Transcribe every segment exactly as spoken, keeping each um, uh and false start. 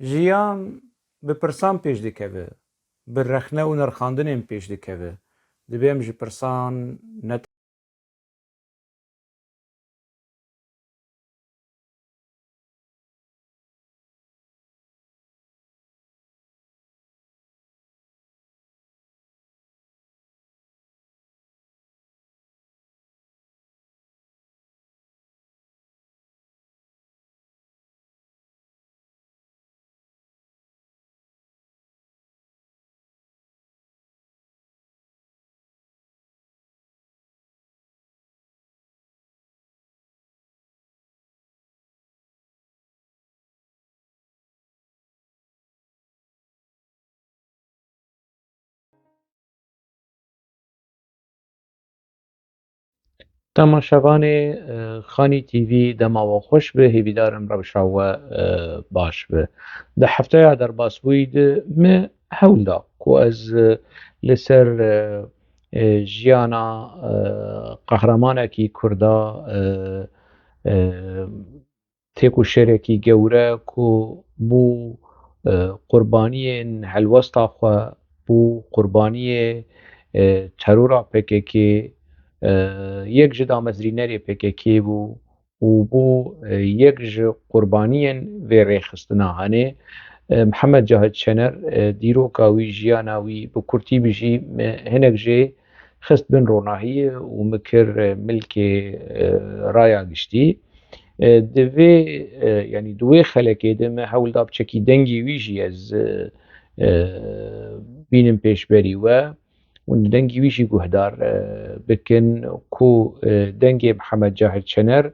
Jiyan bi pirsan pêş dikeve, bi rexne û nirxandinên pêş dikeve. Divê em ji pirsan ne Temaşevanê, e, Xanî T V, dema we xweş be, hêvîdarim rewşa we, e, baş be. Di hefteya derbasbûyî de me hewl da ku ez, e, li ser, e, e, jiyana, e, qehremanekî Kurda, e, e, têkoşerekî gewre ku bû, e, qurbaniyên helwesta xwe, bû qurbaniyê, e, terora P K K, e, yek ji damezrînerê P K K bû û bû, e, yek ji qurbaniyên vê rêxistina hanê. E, Mihemed Cahit Şener, e, dîroka wî, jiyana wî bi kurtî bijî, me hinek jê xist bin ronahiyê û min kir, e, milkê, e, raya giştî. E, di vê, e, yanî di wê xelekê de me hewl da piçekî dengê wî jî ez, e, e, bînim pêşberî we û dengê wî jî guhdar, e, bikin ku, e, dengê Mihemed Cahit Şener,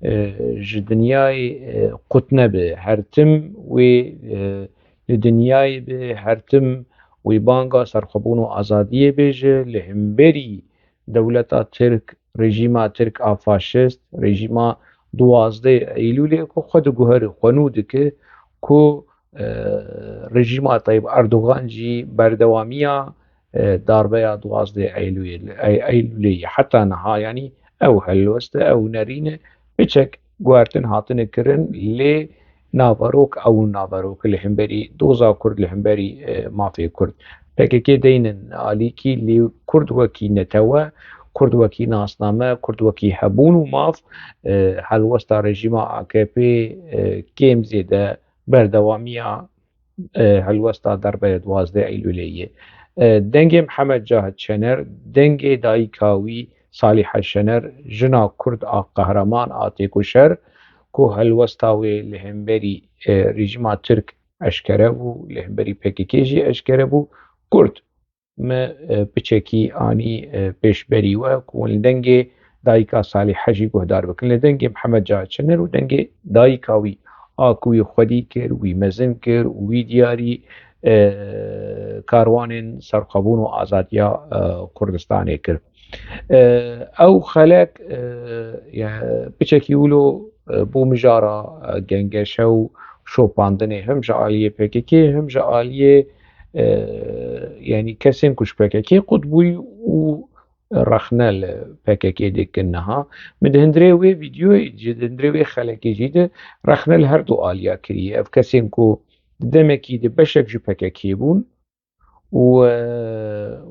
e, ji dinyayê, e, qut nebe. Her tim wê, e, li dinyayê be, her tim wî banga serxwebûn û azadiyê bêje, li hemberî dewleta Tirk, rejîma Tirk a faşist, rejîma duwazdeh Eylûlê ku xwe diguhere, xwe nû dike ku, e, rejîma Tayyip Erdogan jî berdewamiya, e, darbeya duwazdeh Eylûlê, Ey-, Eylûlê ye. Heta niha, yanî ew helwest e, ew nerîn e, piçek guhertin hatine kirin, lê naverok ew naverok li hemberî doza Kurd, li hemberî, e, mafê Kurd. P K K deynin alîkî, lê Kurd wekî netewe, Kurd wekî nasname, Kurd wekî hebûn û maf, e, helwesta rejîma A K P, e, kêm zêde berdewamiya, e, helwesta darbeya duwazdeh Eylûlê ye. E, dengê Mihemed Cahit Şener, dengê dayika wî Salîhe Şener, jina Kurd a qehreman a têkoşer, ku helwesta wê li hemberî, e, rejîma Tirk eşkere bû, li hemberî P K K jî eşkere bû. Kurd me, e, piçekî anî, e, pêşberî we, ku hûn li dengê dayika Salîhe jî guhdar bikin. Li dengê Mihemed Cahit Şener û dengê dayika wî, a ku wî xwedî kir, wî mezin kir û wî diyarî, e, karwanên serxwebûn û azadiya, e, Kurdistanê kir. E, ew xelek, e, ya, piçekî wilo, e, bû mijara, e, gengeşe û şopandinê, him ji aliyê P K K, him ji aliyê, e, yanî kesên ku ji P K K qut bûyî û rexne li P K K dikin niha. Min di hundirê wê vîdyoyê jî, di hundirê wê xelekê jî de rexne li her du aliya kiriye. Ev kesên ku di demekî de beşek ji P K K bûn, û, e,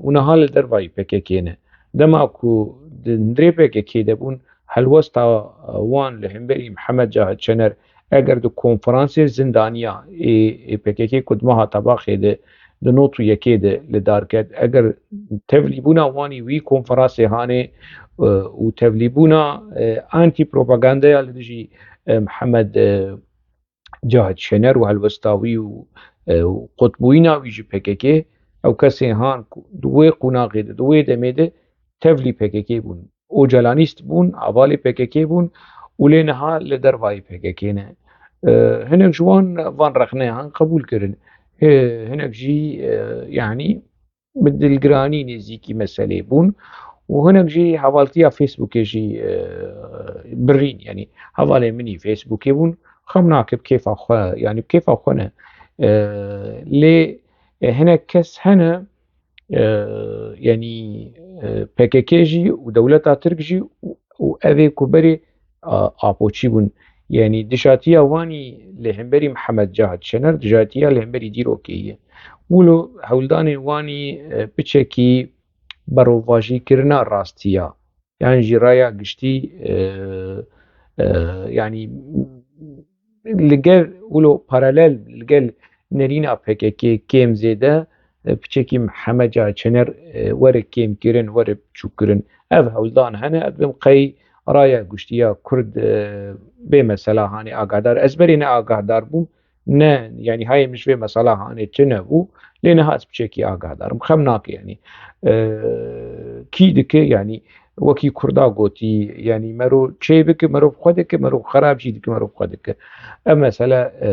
û niha li dervayî P K K ne. Dema ku di hundirê P K K de bûn, helwesta, e, wan li hemberî Mihemed Cahit Şener, eger di konferansê zindaniya ê, ê P K K ku di meha Tebaxê de di nod û yekê de li dar ket, eger tevlîbûna wan î wî konferansê hanê, e, û tevlîbûna, e, antî-propagandaya li dijî, e, Mihemed, e, Cahit Şener û helwesta wî û, e, û qutbûyîna wî ji P K K, ew kesên han ku di wê qonaxê de, di wê demê de tevlî P K K bûn. Ocalanîst bûn, hevalê P K K bûn û lê niha li dervayî P K K ne. E, hinek ji wan van rexneyan qebûl kirin. E, hinek jî, e, yanî bi dilgiranî nêzîkî meselê bûn û hinek jî hevaltiya Facebookê jî, e, birîn, yanî hevalên min î Facebookê bûn, xem nake bi kêfa xwe, yanî bi kêfa xwe ne. E, lê, e, hinek kes hene, e, yanî, e, P K K jî û dewleta Tirk jî û, û ev ê ku berê, a, apoçî bûn. Yanî dijatiya Wanî li hemberî Mihemed Cahit Şener, dijatiya li hemberî dîrokê ye. Wilo hewldanên Wanî, e, piçekî berovajîkirina rastiya, yan jî raya giştî, e, e, yanî li gel wilo paralel li gel nerîna P K K kêm zêde, e, piçekî Mihemed Cahit Şener, e, were kêmkirin, were biçûkkirin. Ev hewldan hene, ez dibim qey raya giştî ya Kurd, e, bê mesela hanê agahdar. Ez berê ne agahdar bûm, ne, yanî hayê min ji vê mesela hanê tune bû, lê niha ez piçekî agahdar im. Xem nake yanî. E, kî dike yanî wekî Kurda gotî, yanî mero çê bike, mero xwe dike, mero xerab jî dike, mero xwe dike. Ev mesele, e,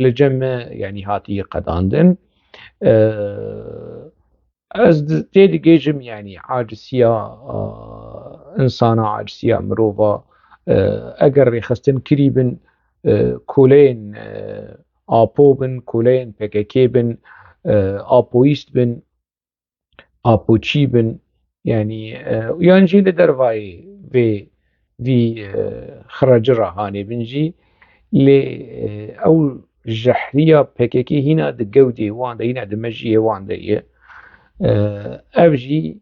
li cem me yanî hatiye qedandin. E, ez di-, tê digêjim yanî acisiya, e, insana, acisiya mirova, e, eger rêxistin kirî bin, e, koleyên, e, Apo bin, koleyên P K K bin, e, Apoyîst bin, Apoçî bin, yanî, e, yan jî li dervayê vê, vî, e, xiraci re hanê bin jî, lê, e, ew jehriya P K K hîna di gewdê wan de, hîna di mejiyê wan de ye. E, ev jî,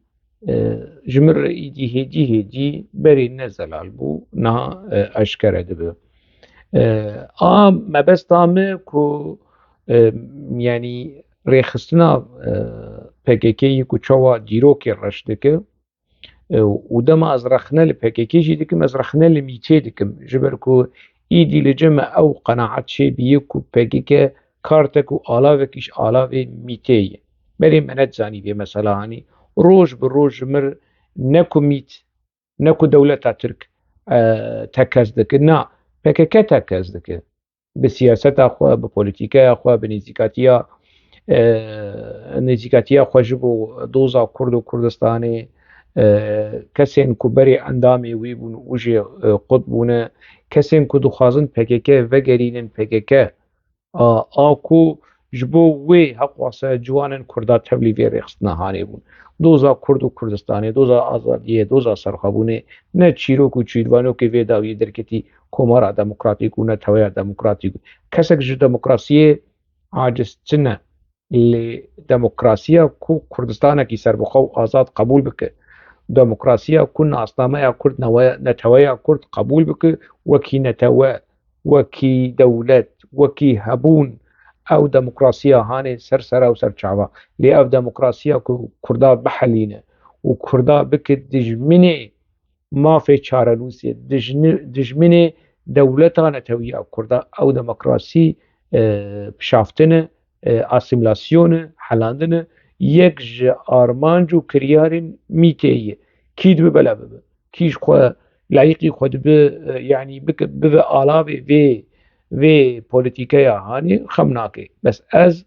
e, ji min re îdî hêdî hêdî berê ne zelal bû, niha, e, eşkere dibe. E, a mebesta me ku, e, yanî rêxistina, e, P K K yê ku çawa dîrokê reş dike, e, û dema ez rexne li P K K jî dikim, ez rexne li mîtê dikim. Ji ber ku îdî li cem me ew qenaet çêbîye ku P K K kartek û alavekî ji alavê mîtê ye. Berê me nedizanî vê mesela hanî. Roj bi roj ji mir ne ku mît, ne ku dewleta Tirk, e, tekez dike. Na, P K K tekez dike. Bi siyaseta xwe, bi polîtîkeya xwe, bi nêzîkatiya, e, nêzîkatiya xwe ji bo doza Kurd û Kurdistanê, e, kesên ku berê endamê wî bûn û jê, e, qut bûne, kesên ku dixwazin P K K vegerînin P K K, a, a ku ji bo wê heqwase ciwanên Kurda tevlî vê rêxistina hanê bûn. Doza Kurd û Kurdistanê, doza azadiyê, doza serxwebûnê ne çîrok û çîrvanokê vê dawiyê derketî Komara Demokratîk û Neteweya Demokratîk. Kesek ji demokrasiyê aciz çi ne? Lê demokrasiya ku Kurdistanekî serbixwe û azad qebûl bike, demokrasiya ku nasnameya Kurd, newe-, neteweya Kurd qebûl bike wekî netewe, wekî dewlet, wekî hebûn, ew demokrasiya hanê ser sera û ser çava. Lê ev demokrasiya ku Kurda bihelîne û Kurda bike dijminê mafê çarenûsê, dijni-, dijminê dewleta netewiya Kurda, ew demokrasî, e, pişaftine, e, asîmîlasyon e, helandin e, yek ji armanc û kiryarên mîtê ye. Kî dibe bela bibe. Kî ji xwe layîqî xwe dibe, e, yanî bike, bibe alavê vê, vê polîtîkeya hanê xem nake. Bes ez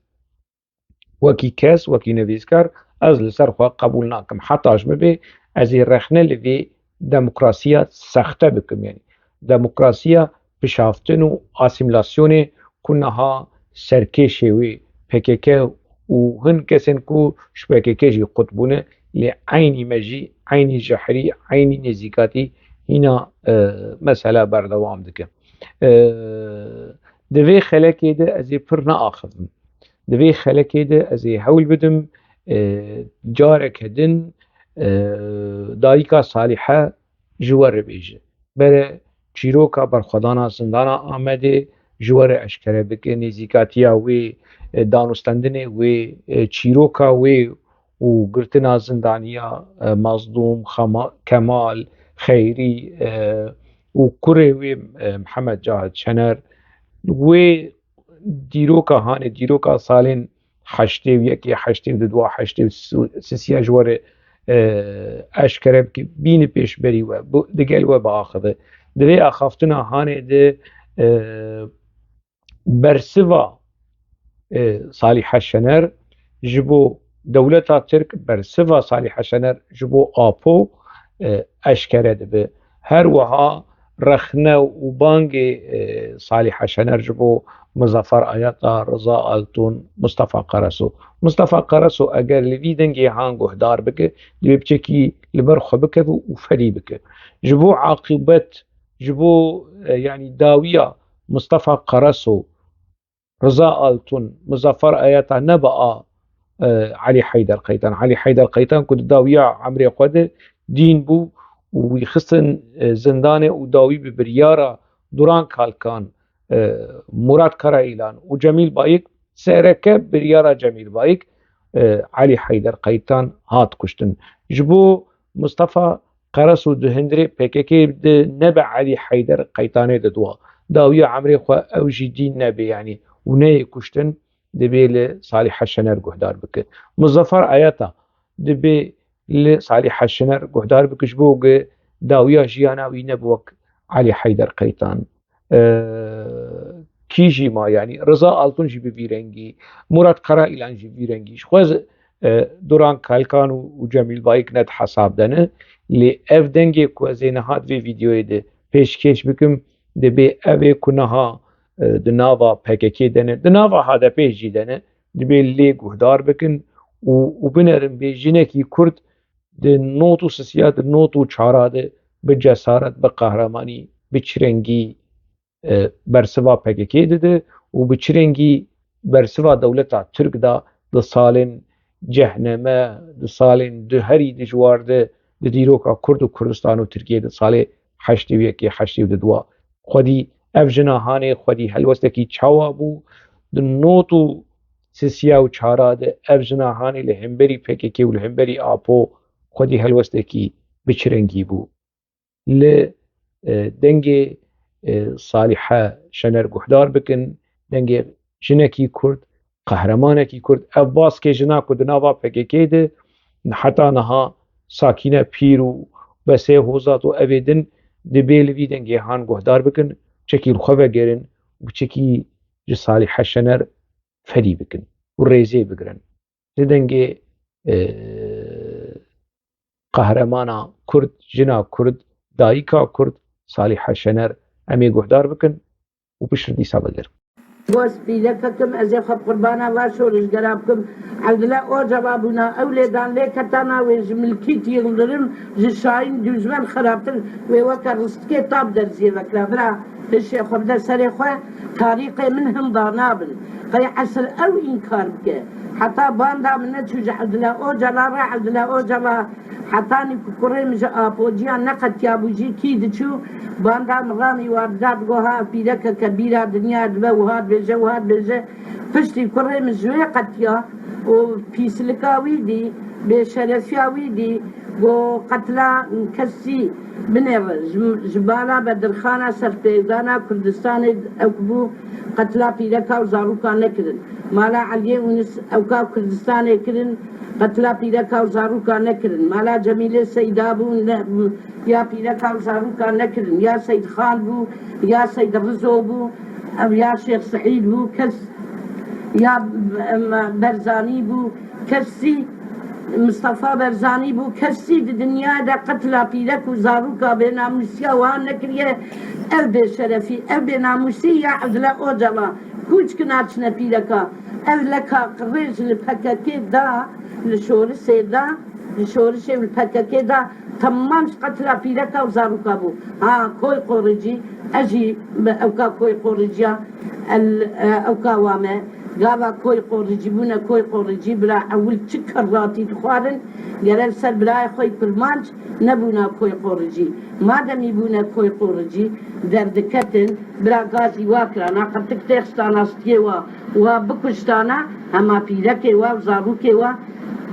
wekî kes, wekî nivîskar, ez li ser xwe qebûl nakim. Heta ji min bê, ez ê rexne li vê demokrasiya sexte bikim. Yanî demokrasiya pişaftin û asîmîlasyonê ku niha serkêşê wê P K K û hin kesên ku ji P K K jî qut bûne, lê eynî me jî, eynî jehrî, eynî nêzîkatî hîna, e, mesela berdewam dike. E, di vê xelekê de ez ê pir neaxivim. Di vê xelekê de ez ê hewl bidim, e, careke din, e, dayika Salîhe ji we re bêje. Bere çîroka berxwedana zindana Amedê ji we re eşkere bike, nêzîkatiya wê, e, danûstendinê wê, e, çîroka wê û girtina zindaniya, e, Mazlûm, Xema-, Kemal, Xeyrî, e, û kurê wê, e, Mihemed Cahit Şener, wê dîroka hanê, dîroka salên heştê û yekê, heştê û du, heştê û sisiya ji we re, e, eşkere bike, bîne pêşberî we, bu, digel we biaxive. Di vê axaftina hanê de, e, bersiva, e, Salîhe Şener ji bo dewleta Tirk, bersiva Salîhe Şener ji bo Apo, e, eşkere dibe. Her wiha rexne û bangê, e, Salîhe Şener ji bo Muzaffer Ayata, Riza Altun, Mustafa Karaso. Mustafa Karaso eger li vî dengê han guhdar bike, divê piçekî li ber xwe bikeve û ferî bike. Ji bo aqîbet Ji bo, e, yanî dawiya Mustafa Karaso, Riza Altun, Muzaffer Ayata ne bi a, e, Elî Heyder Qeytan. Elî Heyder Qeytan ku di dawiya emrê xwe de dîn bû û wî xistin, e, zindanê û dawî bi biryara Duran Kalkan, e, Murat Karaîlan û Cemîl Bayik, sereke biryara Cemîl Bayik, e, Elî Heyder Qeytan hat kuştin. Ji bo Mustafa Qereso di hundirê P K K de nebe Elî Heyder Qeytanê de dua. Dawiya emrê xwe ew jî dîn nebe, yanî û neyê kuştin, dibê li Salîhe Şener guhdar bike. Muzaffer Ayata dibê li Salîhe Şener guhdar bike, ji bo ku dawiya jiyana wî nebe wek Elî Heyder Qeytan. E, kî jî ma, yanî Riza Altun jî bi vî rengî, Murat Karaîlan jî vî rengî. Ji xwe, e, Duran Kalkan û, û Cemîl Bayik ne di hesab de ne. Lê ev dengê ku ez ê niha di vê vîdeoyê de pêşkêş bikim, dibê ev ê ku niha, e, di nava P K K de ne, di nava H D P jî de ne, dibê lê guhdar bikin û, û binerin bê jinekî Kurd di not û sisiya, di not û çara de bi cesaret, bi qehremanî, bi çi rengî, e, bersiva P K K dide û bi çi rengî bersiva dewleta Tirk da di salên cehneme, di salên di herî dijwar de di dîroka Kurd û Kurdistan û Tirkiyê de salê heştê û yekê, heştê û du xwedî ev jina hanê xwedî helwestekî çawa bû, di not û sisiya û çara de ev jina hanê li hemberî P K K û li hemberî Apo xwedî helwestekî bi çi rengî bû. Li, e, dengê, e, Salîhe Şener guhdar bikin, dengê jinekî Kurd, qehremanekî Kurd. Ev baskê jina ku di nava P K K de heta niha Sakîne Pîr û Besê Hozat û evê din dibê li vî dengê han guhdar bikin, çekî li xwe vegerin û çekî ji Salîhe Şener ferî bikin û rêzê bigirin. Ji dengê, e, qehremana Kurd, jina Kurd, dayika Kurd, Salîhe Şener em ê guhdar bikin û piştre dîsa vegerin. Bas pîlekekim, ez ê xwe bi qurbana va şorişgera bikim. Evdila Ocala bûna, ew lêdan lê ketana wê ji Milkît Yildirim, ji Şahin Dûjmen xerabtir, wê weke ristikê tab derziyê vekira. Vira hişê xwe bide serê xwe, tarîqê min hinda nabin. Qey esir ew înkar bike. Heta banda min neçû ji Evdila Ocala re, Evdila Ocala hetanî ku kurê min ji Apociya neqetiyabû jî kî diçû, banda min ranî wa dida digo ha pîrekeke bîra dinya dibe, wiha dibêje, wiha dibêje. Piştî kurê min ji wê qetiya û pîslika wî dî, bêşerefiya wî dî, got, qetla kesî binêre. Ji, ji bala Bedirxana serpêvdana Kurdistanê ew bû, qetla pîreka û zaroka nekirin. Mala Eliyê Ûnis ewka Kurdistanê kirin, qetla pîreka û zaroka nekirin. Mala Cemîlê Seyda bû, ne, ya pîreka û zaroka nekirin. Ya Seyd Xan bû, ya Seyd Rizo bû, ev ya Şêx Seîd bû, kes ya, em, Berzanî bû, kesî Mistefa Berzanî bû, kesî di dinyayê de qetla pîrek û zaroka bênamûsiya wiha nekiriye. Ev bêşerefî, ev bênamûsî ya Evdila Ocala, kûçkina çine pîreka. Ev leka rêj li P K K da, li şorişê da, li şorişê li P K K da, temam ji qetla pîreka û zaroka bû. Ha, Koy Qoricî, ez jî bi ewka Koy Qoriciya, el, e, ewka wa me, gava Koy Qoricî bûne Koy Qoricî, bira ewil çi kerratî dixwarin, gere li ser birayê xwe yî Kurmanc nebûna Koy Qoricî. Mademî bûne Koy Qoricî, derdiketin, bira gazî wa kirana, qetik têxistana stiyê wa, wa bikuştana, hema pîrekê wa û zarokê wa,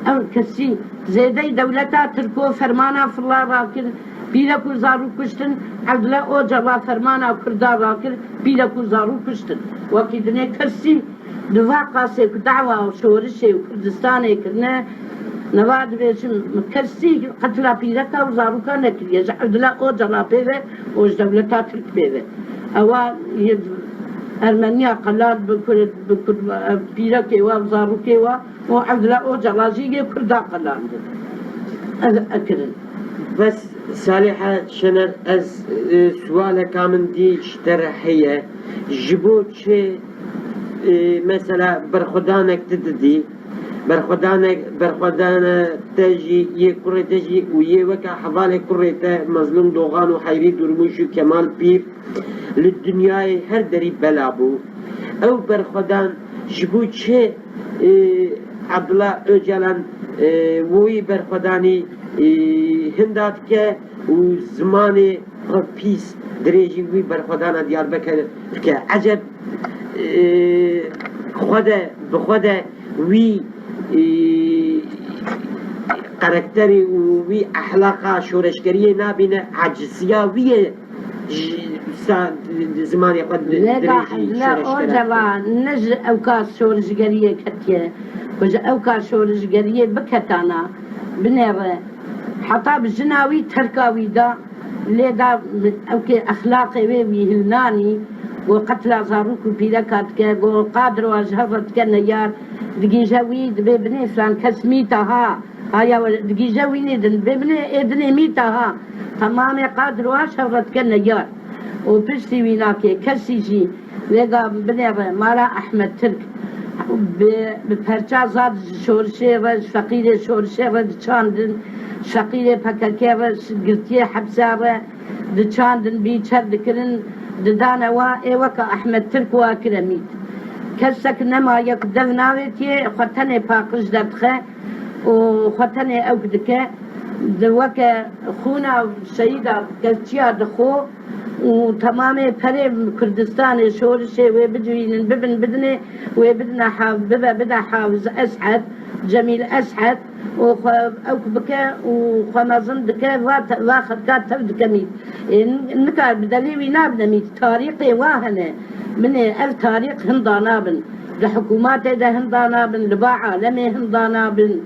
ew kesî zêdeyî dewleta Tirko fermana filla rakir, pîrek û zarok kuştin, Evdila Ocala fermana Kurda rakir, pîrek û zarok kuştin. Wekî dinê kesî di va qasê ku dawa û şorişê û Kurdistanê kirine, neva dibêjim, kesî qetla pîreka û zaroka nekiriye. Ji Evdila Ocala pê ve û ji dewleta Tirk pê ve. Ewa yê Ermeniya qelan bi Kur-, bi Kur-, pîrekê wa û zarokê wa û Evdila Ocala jî yê Kurda qelandin. Ez ekirin. Bes Salîhe Şener, ez, e, sualeka min dî ji te re heye. Ji bo çi, e, mesela berxwedanek tu didî, Berxwedanek, berxwedana te jî, yê kurê te jî û yê weke hevalê kurê te Mezlûm Doxan û Heyrî Durmûş û Kemal Pîr li dinyayê her derî bela bû. Ew berxwedan ji bo çi, e, Abdullah Ocalan, e, wî berxwedanî, e, hinda dike û zimanê xwe pîs dirêjî wî berxwedana Diyarbekir dike? Eceb, e, xwe de, bi xwe de wî, e, karakterê û wî ehlaqa şoreşgeriyê nabîne, acisiya wî ye ji sa-, zimanê xwe di-, Vêga dirêjî Hezla şoreşgera Ocala dike. Ne ji ewka şoreşgeriyê ketiye, ku ji ewka şoreşgeriyê biketana, binêre. Heta bi jina wî terka wî da, lê da ewkê exlaqê wê wî hilnanî, go qetla zarok û pîreka dike, go qadro ji hev re dike neyar, digihîje wî dibê binê filan kes mîta ha, haya we digihîje wî nê din, dibê binê ê dinê mîta ha, temamê qadro ji hev re dike neyar. Û piştî wî nake kesî jî. Vêga binêre mala Ehmed Tirk bi, bi perça zad ji şorişê re, ji feqîrê şorişê re diçandin, ji feqîrê P K K re, ji girtiyê hepsa re diçandin, bî çev dikirin, didane wa, ê weke Ehmed Tirk wa kire mît. Kesek nemaye ku dev navêtiye, xwe tenê paqij derdixe û xwe tenê ewk dike, di weke xûna şehîda keçiya dixwe, û temamê perê Kurdistanê, şorişê wê bicivînin, bibin bidinê, wê bidine Hav-, bibe, bide Hafiz Eshed, Cemîl Eshed, û xwe ewk bike û xwe mezin dike, va te-, va xelka tev dike mît. Ê, n-, nikar bi delê wî nabine mît. Tarîxê wa hene. Binê ev tarîx hinda nabin. Di hikûmatê de hinda nabin, li ba alemê hinda nabin.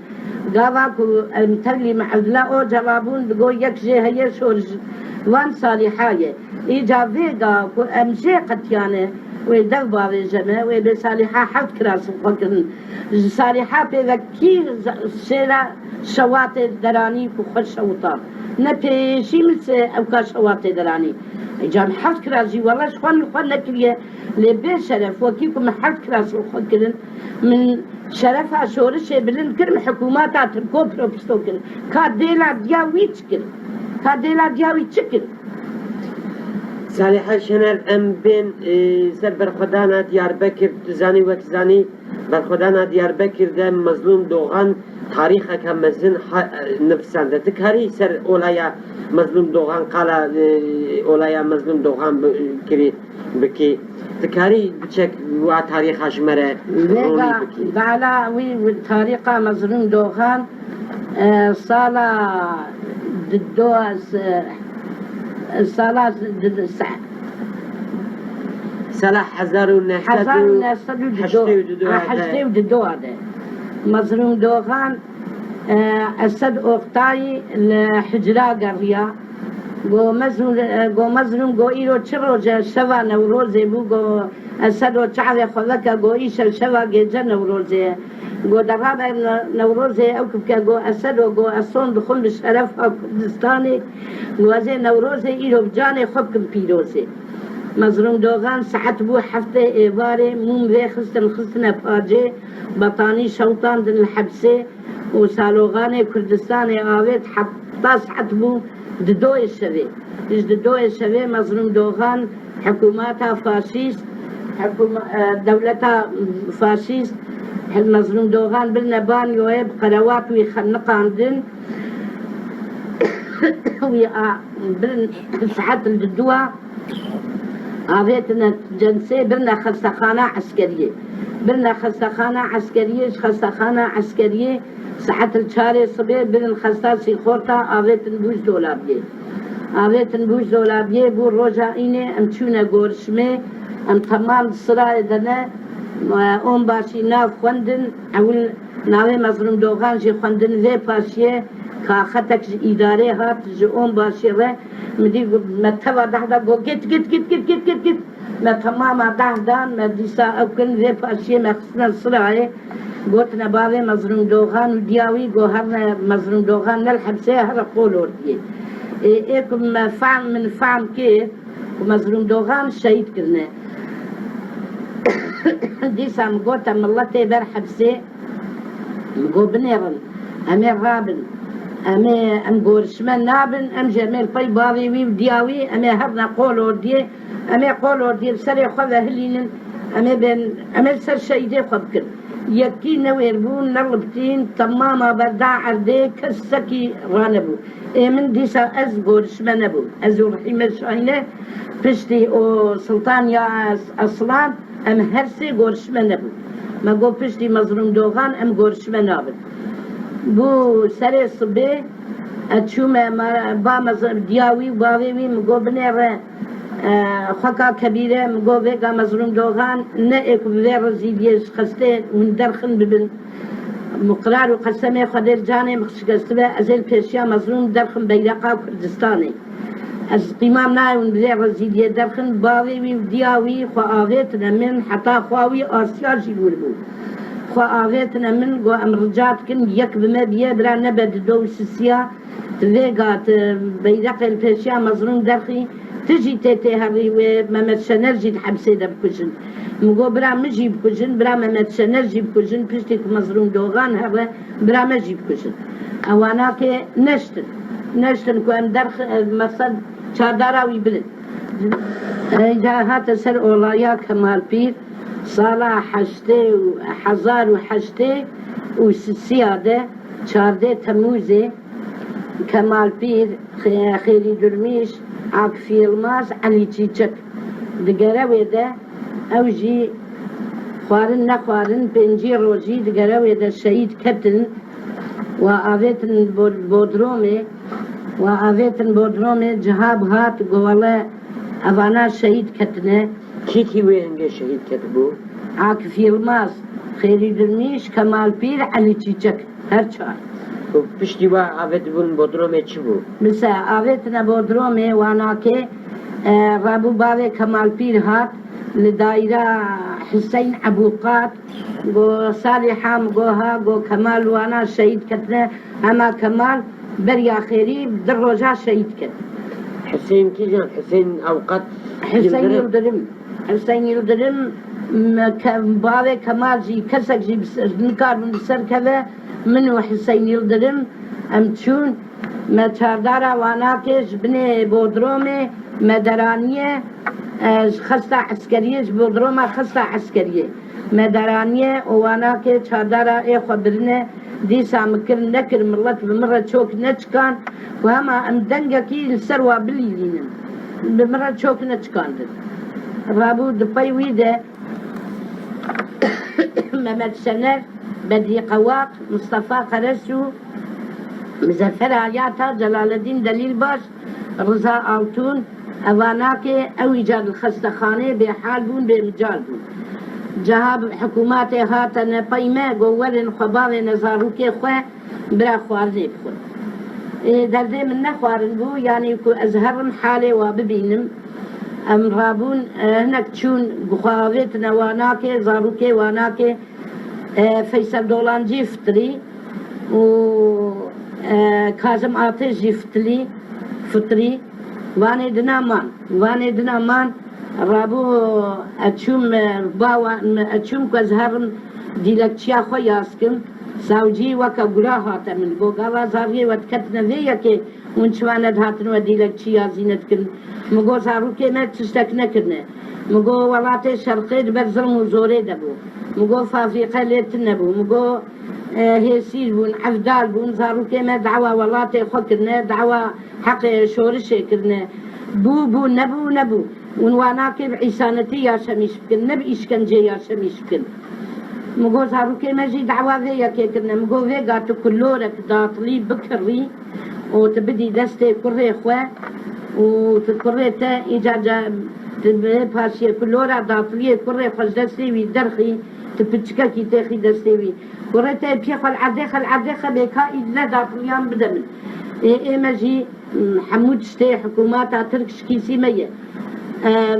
Gava ku em tevlî me Evdila Ocala bûn, digo yek jê heye şor ji van Salîha ye. Îca vêga ku em jê qetiyane wê dev bavêje me, wê bê Salîha heft kiras xwe kirin. Ji Salîha pê ve kî şêra şewatê deranî ku xwe şewita? Ne pêşî min se ewka şewatê deranî. Îca min heft kiras jî wela ji xwe min xwe nekiriye. Lê bê şeref, wekî ku min heft kiras xwe kirin, min şerefa şorişê bilind kir, min hikûmeta Tirko propisto kir. Ka dêla diya wî çi kir? Ka dêla diya wî çi kir? Salîha Şener, em bên, e, ser berxwedana Diyarbekir, tu zanî, wek zanî, berxwedana Diyarbekir de Mezlûm Doxan tarîxeke mezin ha-, nivîsande. Tu karî ser olaya Mezlûm Doxan, qala, e, olaya Mezlûm Doxan bi-, kirî? Bikî. Dikarî biçek wa tarîxa ji me re ronî bikî? Vêga bala wî, wî tarîxa Mezlûm Doxan, e, sala di do, e, sala di, di, se-, Sala hezar û neh sed û heştê û du, hezar û neh sed û heştê û du de. Heştê û du de. Mezlûm Doxan, e, Esed Oktay li hicra geriya. Go Mezlûm, e, go Mezlûm, go îro çi roj e? Şeva Newrozê bû. Go Esedo çavê xwe veke, go îşev şeva gêce Newrozê ye. Go derabe Ne-, Newrozê ew bike, go Esedo, go ez son dixwim bi şerefa Kurdistanê. Go ez ê Newrozê îro bi canê xwe bikim pîrozê. Mezlûm Doxan saet bû heftê êvarê, mûm vê xistin, xistine pacê, betanî şewtandin li hepsê. Û saloxanê Kurdistanê avêt heta saet bû di doyê şevê. Ji di doyê şevê Mezlûm Doxan hikûmeta faşîst, hikûma-, e, dewleta faşîst, Mezlûm Doxan birine banyoyê, bi qerewat wî xeniqandin. Wî a, birin saet li dua. Avêtine Censê, birine xestexana eskeriyê. Birine xestexana eskeriyê, ji xestexana eskeriyê saet li çarê sibê birin xesta Sîxorta, avêtin bû ji dolabiyê. Avêtin bû ji dolabiyê, bû roja înê em çûne gorişmê, em temam di sirayê de ne, e, onbaşî nav xwendin, ewil navê Mezlûm Doxan jî xwendin, vê paşiyê kaxetek ji îdarê hat, ji onbaşî re, min dî got, me teva dehda got, git, git, git. Me temama deh dan, me dîsa ew kirin, vê paşiyê me xistine sirayê, gotine bavê Mezlûm Doxan û diya wî, got, herne Mezlûm Doxan ne li hepsê ye, here qol ordiyê. Ê, ê ku me fehm, min fehm kir ku Mezlûm Doxan şehîd kirine. Dîsa min gote, miletê ber hepsê, Min got, binêrin, em ê rabin. Em ê, em gorişme nabin, em jî em ê li pey bavê wî û diya wî, em ê herine qol ordiyê, em ê qol ordiyê bi serê xwe ve hilînin, em ê bên, em ê li ser şehîdê xwe bikin. Yekî newêr bû, neliptîn, temama berda erdê, kesekî ranebû. Ê min dîsa ez gorişme nebû. Ez û Rehîme Şahîne piştî û Sultan ya Es-, Eslan, em her sê gorişme nebû. Me got piştî Mezlûm Doxan em gorişme nabin. Bû serê sibê, ez çûme ma-, ba mez-, diya wî û bavê wî, min got binêre, e, xweka kebîre, min got vêga Mezlûm Doxan ne ê ku bi vê rezîliyê ji xestê hûn derxin bibin. Min qirar û qesemê Xwedê li canê min şikestibe, ez ê li pêşiya Mezlûm derxim beyreqa Kurdistanê. Ez qîmam nayê hûn bi vê rezîliyê derxin, bavê wî û diya wî xwe avêtine min, heta xwa wî Asya jî wir bû. Xwe avêtine min, got em rica dikin, yek bi me biye, bira nebe dido û sisiya, tu vêga tu beyreqê li pêşiya Mezlûm derxî, tu jî tê tê herî wê Mehmet Şener jî di hepsê de bikujin. Min got bira min jî bikujin, bira Mehmet Şener jî bikujin, piştî ku Mezlûm Doxan here, bira me jî bikujin. Ew anakê neştin. Neştin ku em derx-, meqsed çardara wî bilin. Eyda hate ser olaya Kemal Pîr, sala heştê û, hezar û heştê û sisiya de, çardê Temûzê, Kemal Pîr, Xê-, Xêrî Durmîş, Akif Yilmaz, Elî Çîçek. Di gerewê de ew jî xwarin nexwarin pêncî rojî di gerewê de şehîd ketin. Wa avêtin Bo-, Bodromê, wa avêtin Bodromê, Cihab hat, got wele evana şehîd ketine. Kî kî wê hingê şehîd ketibû? Akif Yilmaz, Xêrî Durmîş, Kemal Pîr, Elî Çîçek. Her çar. Û piştî we avêtibûn Bodromê çi bû? Mise avêtine Bodromê, wanakê, e, rabû bavê Kemal Pîr hat, li dayîra Hiseyn Ebûqat, go Salîha, go ha, go Kemal wana şehîd ketine, hema Kemal beriya xêrî di roja şehîd ket. Hiseyn kîjan? Hiseyn Ewqat Hiseyn Yildirim. Yildirim. Hiseyn Yildirim, me ke-, bavê Kemal jî, kesek jî bi ser, nikarbin bi ser keve, min û Hiseyn Yildirim, em çûn, me çardara wanakê ji binê Bodromê, me deraniye, e, ji xesta eskeriyê, ji Bodroma xesta eskeriyê. Me deraniye û wanakê çardara ê xwe birine, dîsa min kir nekir, milet bi min re çok neçikan, ku hema em dengekî li ser wa bilîlînin. Bi min re çok neçikandin. Rabû di pey wî de Mehmet Şener, Bedrî Qewaq, Mustafa Qeresû, Muzeffer Ayata, Celaleddîn Delîlbaş, Riza Altun, evanakê ew îcar li xestexanê bêhal bûn, bêmical bûn. Ceha hikûmatê hatene pey me, got werin xwe bavêne zarokê xwe, bira xwarinê bixwin. Ê, derdê min ne xwarin bû, yanî ku ez herim halê wa bibînim. Em rabûn, e, hinek çûn, xwe avêtine wanakê, zarokê wanakê, e, Feysel Dolancî fitirî û, e, Kazim Atê jî fitilî, fitirî. Vanê dina man. Vanê dina man. Rabû ez çûm, e, bawa, ez çûm ku ez herim dîlekçiya xwe yaz kim. Savcî weke gura hate min. Got gava zariyê we diketine vê yekê, hûn çima nedihatin we dîlekçî yazîne dikin? Min got zarokê me tiştek nekirine. Min got welatê şerqê di ber zilm û zorê de bû. Min got fabrîqe lê tune bû. Min got, e, hêsîr bûn, evdal bûn, zarokê me dawa welatê xwe kirine, dawa heqê şorişê kirine. Bû, bû, nebû, nebû. Hûn wa nakê bi îsanetî yaşemîş bikin, ne bi îşkencê yaşemîş bikin. Min got zarokê me jî dawa vê yekê kirine. Min got vêga tu kulorek datilî bikirî û tu bidî destê kurê xwe û tu kurê te îca ca, tu bi paşiyê kulora datiliyê kurê xwe ji destê wî derxî, tu piçikekî têxî destê wî. Kurê te piyê xwe li erdê xe, li erdê xe bê ka îdile datiliyan bide min. Ê, ê me jî, m, hemû tiştê hikûmata Tirk ji kîsî me ye. Em,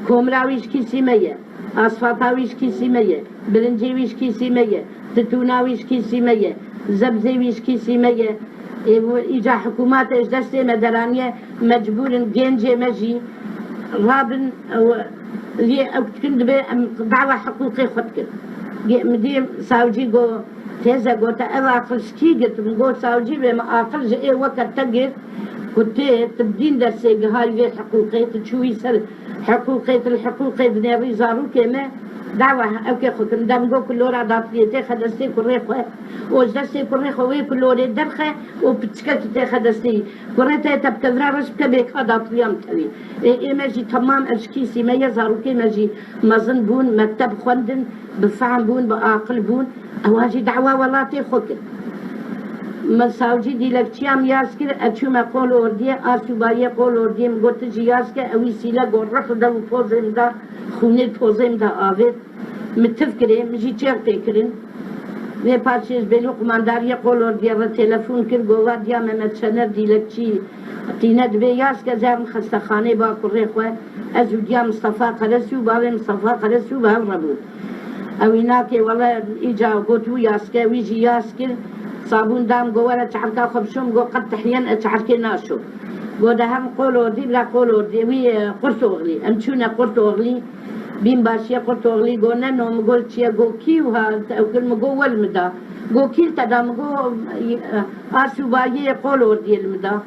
komira wî ji kîsî me ye. Asfalta wî ji kîsî me ye. Birincê wî ji kîsî me ye. Titûna wî ji kîsî me ye. Zebzê wî ji kîsî me ye. Ê, bu îca hikûmatê ji destê me deraniye, mecbûr in gencê me jî rabin, ew, lê ew dikin dibe em dawa hiqûqê xwe dikin. Ge-, min dî savcî got, Têze gote, ev aqil ji kî girt? Min got, savcî bê, min aqil ji ê weke te girt, ku tê, tu bi dîn dersê gihayî vê hiqûqê, tu çûyî ser hiqûqê, tu li hiqûqê dinêrî zarokê me, dawa ewkê xwe kirin. De min got, kulora datiliyê têxe destê kurê xwe, û ji destê kurê xwe wê kulorê derxe û piçikekî têxe destê wî. Kurê te tepkevira reş bike, bêka datiliya min tewî. Ê, ê me jî temam ev ji kîsî me ye, zarokê me jî mezin bûn, mekteb xwendin, bi fehm bûn, bi aqil bûn. Ewa jî dawa welatê xwe kir. Min savcî dîlekçiya min yaz kir, ez çûme qol ordiyê, a sûbayiyê qol ordiyê min got, tu jî yaz ke, ewî sîle got, rix li dev û pozê min da, xûnê pozê min da avêt. Min tiv kirê, min jî çêx pê kirin. Vê paşê ji bêlî qumandariyê qol ordiyê re telefon kir, got, va diya Mehmet Şener dîlekçî tîne, dibê yaz ke, ez herim xestexaneyê ba kurê xwe. Ez û diya Mistefa Qeresû, bavê Mistefa Qeresû bi hev re bûn. Ew ê nakê, wele îca got wî yaz ke, wî jî yaz kir. Sabûn dam, got, were çerka xwe bişo, min got, qet tihiyen ez çerkê naşo. Got, de herim qol ordî, bila qol ordî, wî, e, Qurtoxlî. Em çûne Qurtoxlî. Bînbaşiyê Qurtoxlî got, ne no, min got, çi ye? Got, kî wiha te ew kir? Min got, we li min da. Got, kî li te da? Min got, a sûbayiyê qol ordiyê li min da.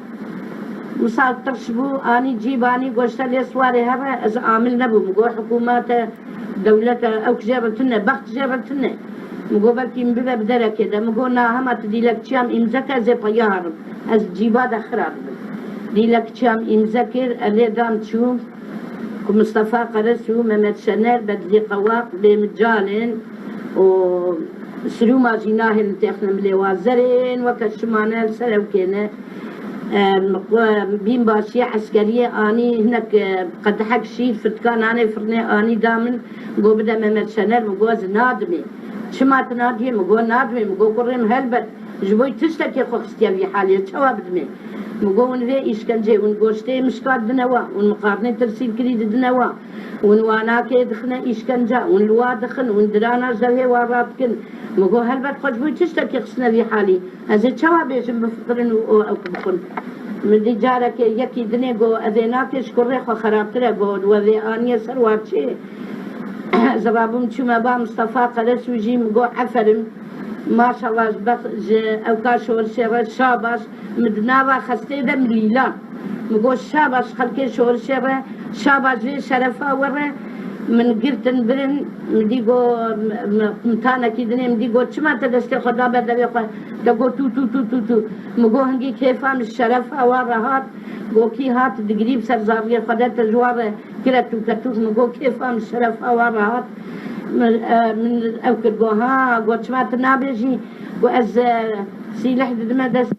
Wisa tirş bû, anî cîb anî, got, ji te lê siwarê here, ez amil nebûm. Min got, hikûmete, dewlete, ew jê re tune, bext jê re tune. Min got, belkî min bibe bi derekê de. Min got, na, hema tu dîlekçiya min îmze ke, ez ê peya herim. Ez cîba de xira dibim. Dîlekçiya min îmze kir, ez lê dan çûm. Ku Mistefa Qeres û Mehmet Şener, Bedrî Qewaq bê min calên û sirûma jî nahêlin têxine milê wa. Zerên weke şimane li ser ewkê ne. Em, xwe bînbaşiyê eskeriyê anî hinek, e, qedehek şîr, firtika nanê firnê anî da min. Got, bide Mehmet Şener. Min got, ez nadimê. Çima tu nadiyê? Min got, nadimê. Min got, kurê min, helbet. Ji bo tiştekê xwe xistiye vî halê, çawa bidimê? Min got, hûn vê îşkenceyê, hûn goştê mişka didine wa, hûn miqarnê tirsîlkirî didine wa, hûn wanakê dixine îşkenca, hûn li wa dixin, hûn dirana ji devê wa radikin. Min got, helbet xwe ji bo tiştekê xistine vî halî. Ez ê çawa bêjim bifikirin û, û ew bixwin? Min dî carekê yekî dinê got, ez ê nakê ji kurê xwe xerabtir e, got, we vê aniye ser wa çê. Ez rabûm çûme ba Mistefa Qeresû jî, min got, eferim. Maşallah, ji bex-, ji ewka şorişê re şabaş, min di nava xestê de min lîlan. Min got, şabaş xelkê şorişê re, şabaş vê şerefa we re. Min girtin birin, min dî got, m-, m-, qumtanekî dinê min dî got, çima te destê xwe da ber devê xwe? Te got, tû, tû, tû, tû, tû. Min got, hingî kêfa min ji şerefa wa re hat. Got, kî hat digirî bi ser zariyê xwe de, te ji wa re kire tûketûk? Min got, kêfa min ji şerefa wa re hat. Min, e, min ew kir, got, ha, got, çima tu nabêjî? Got, ez, e, sîleh didime dest.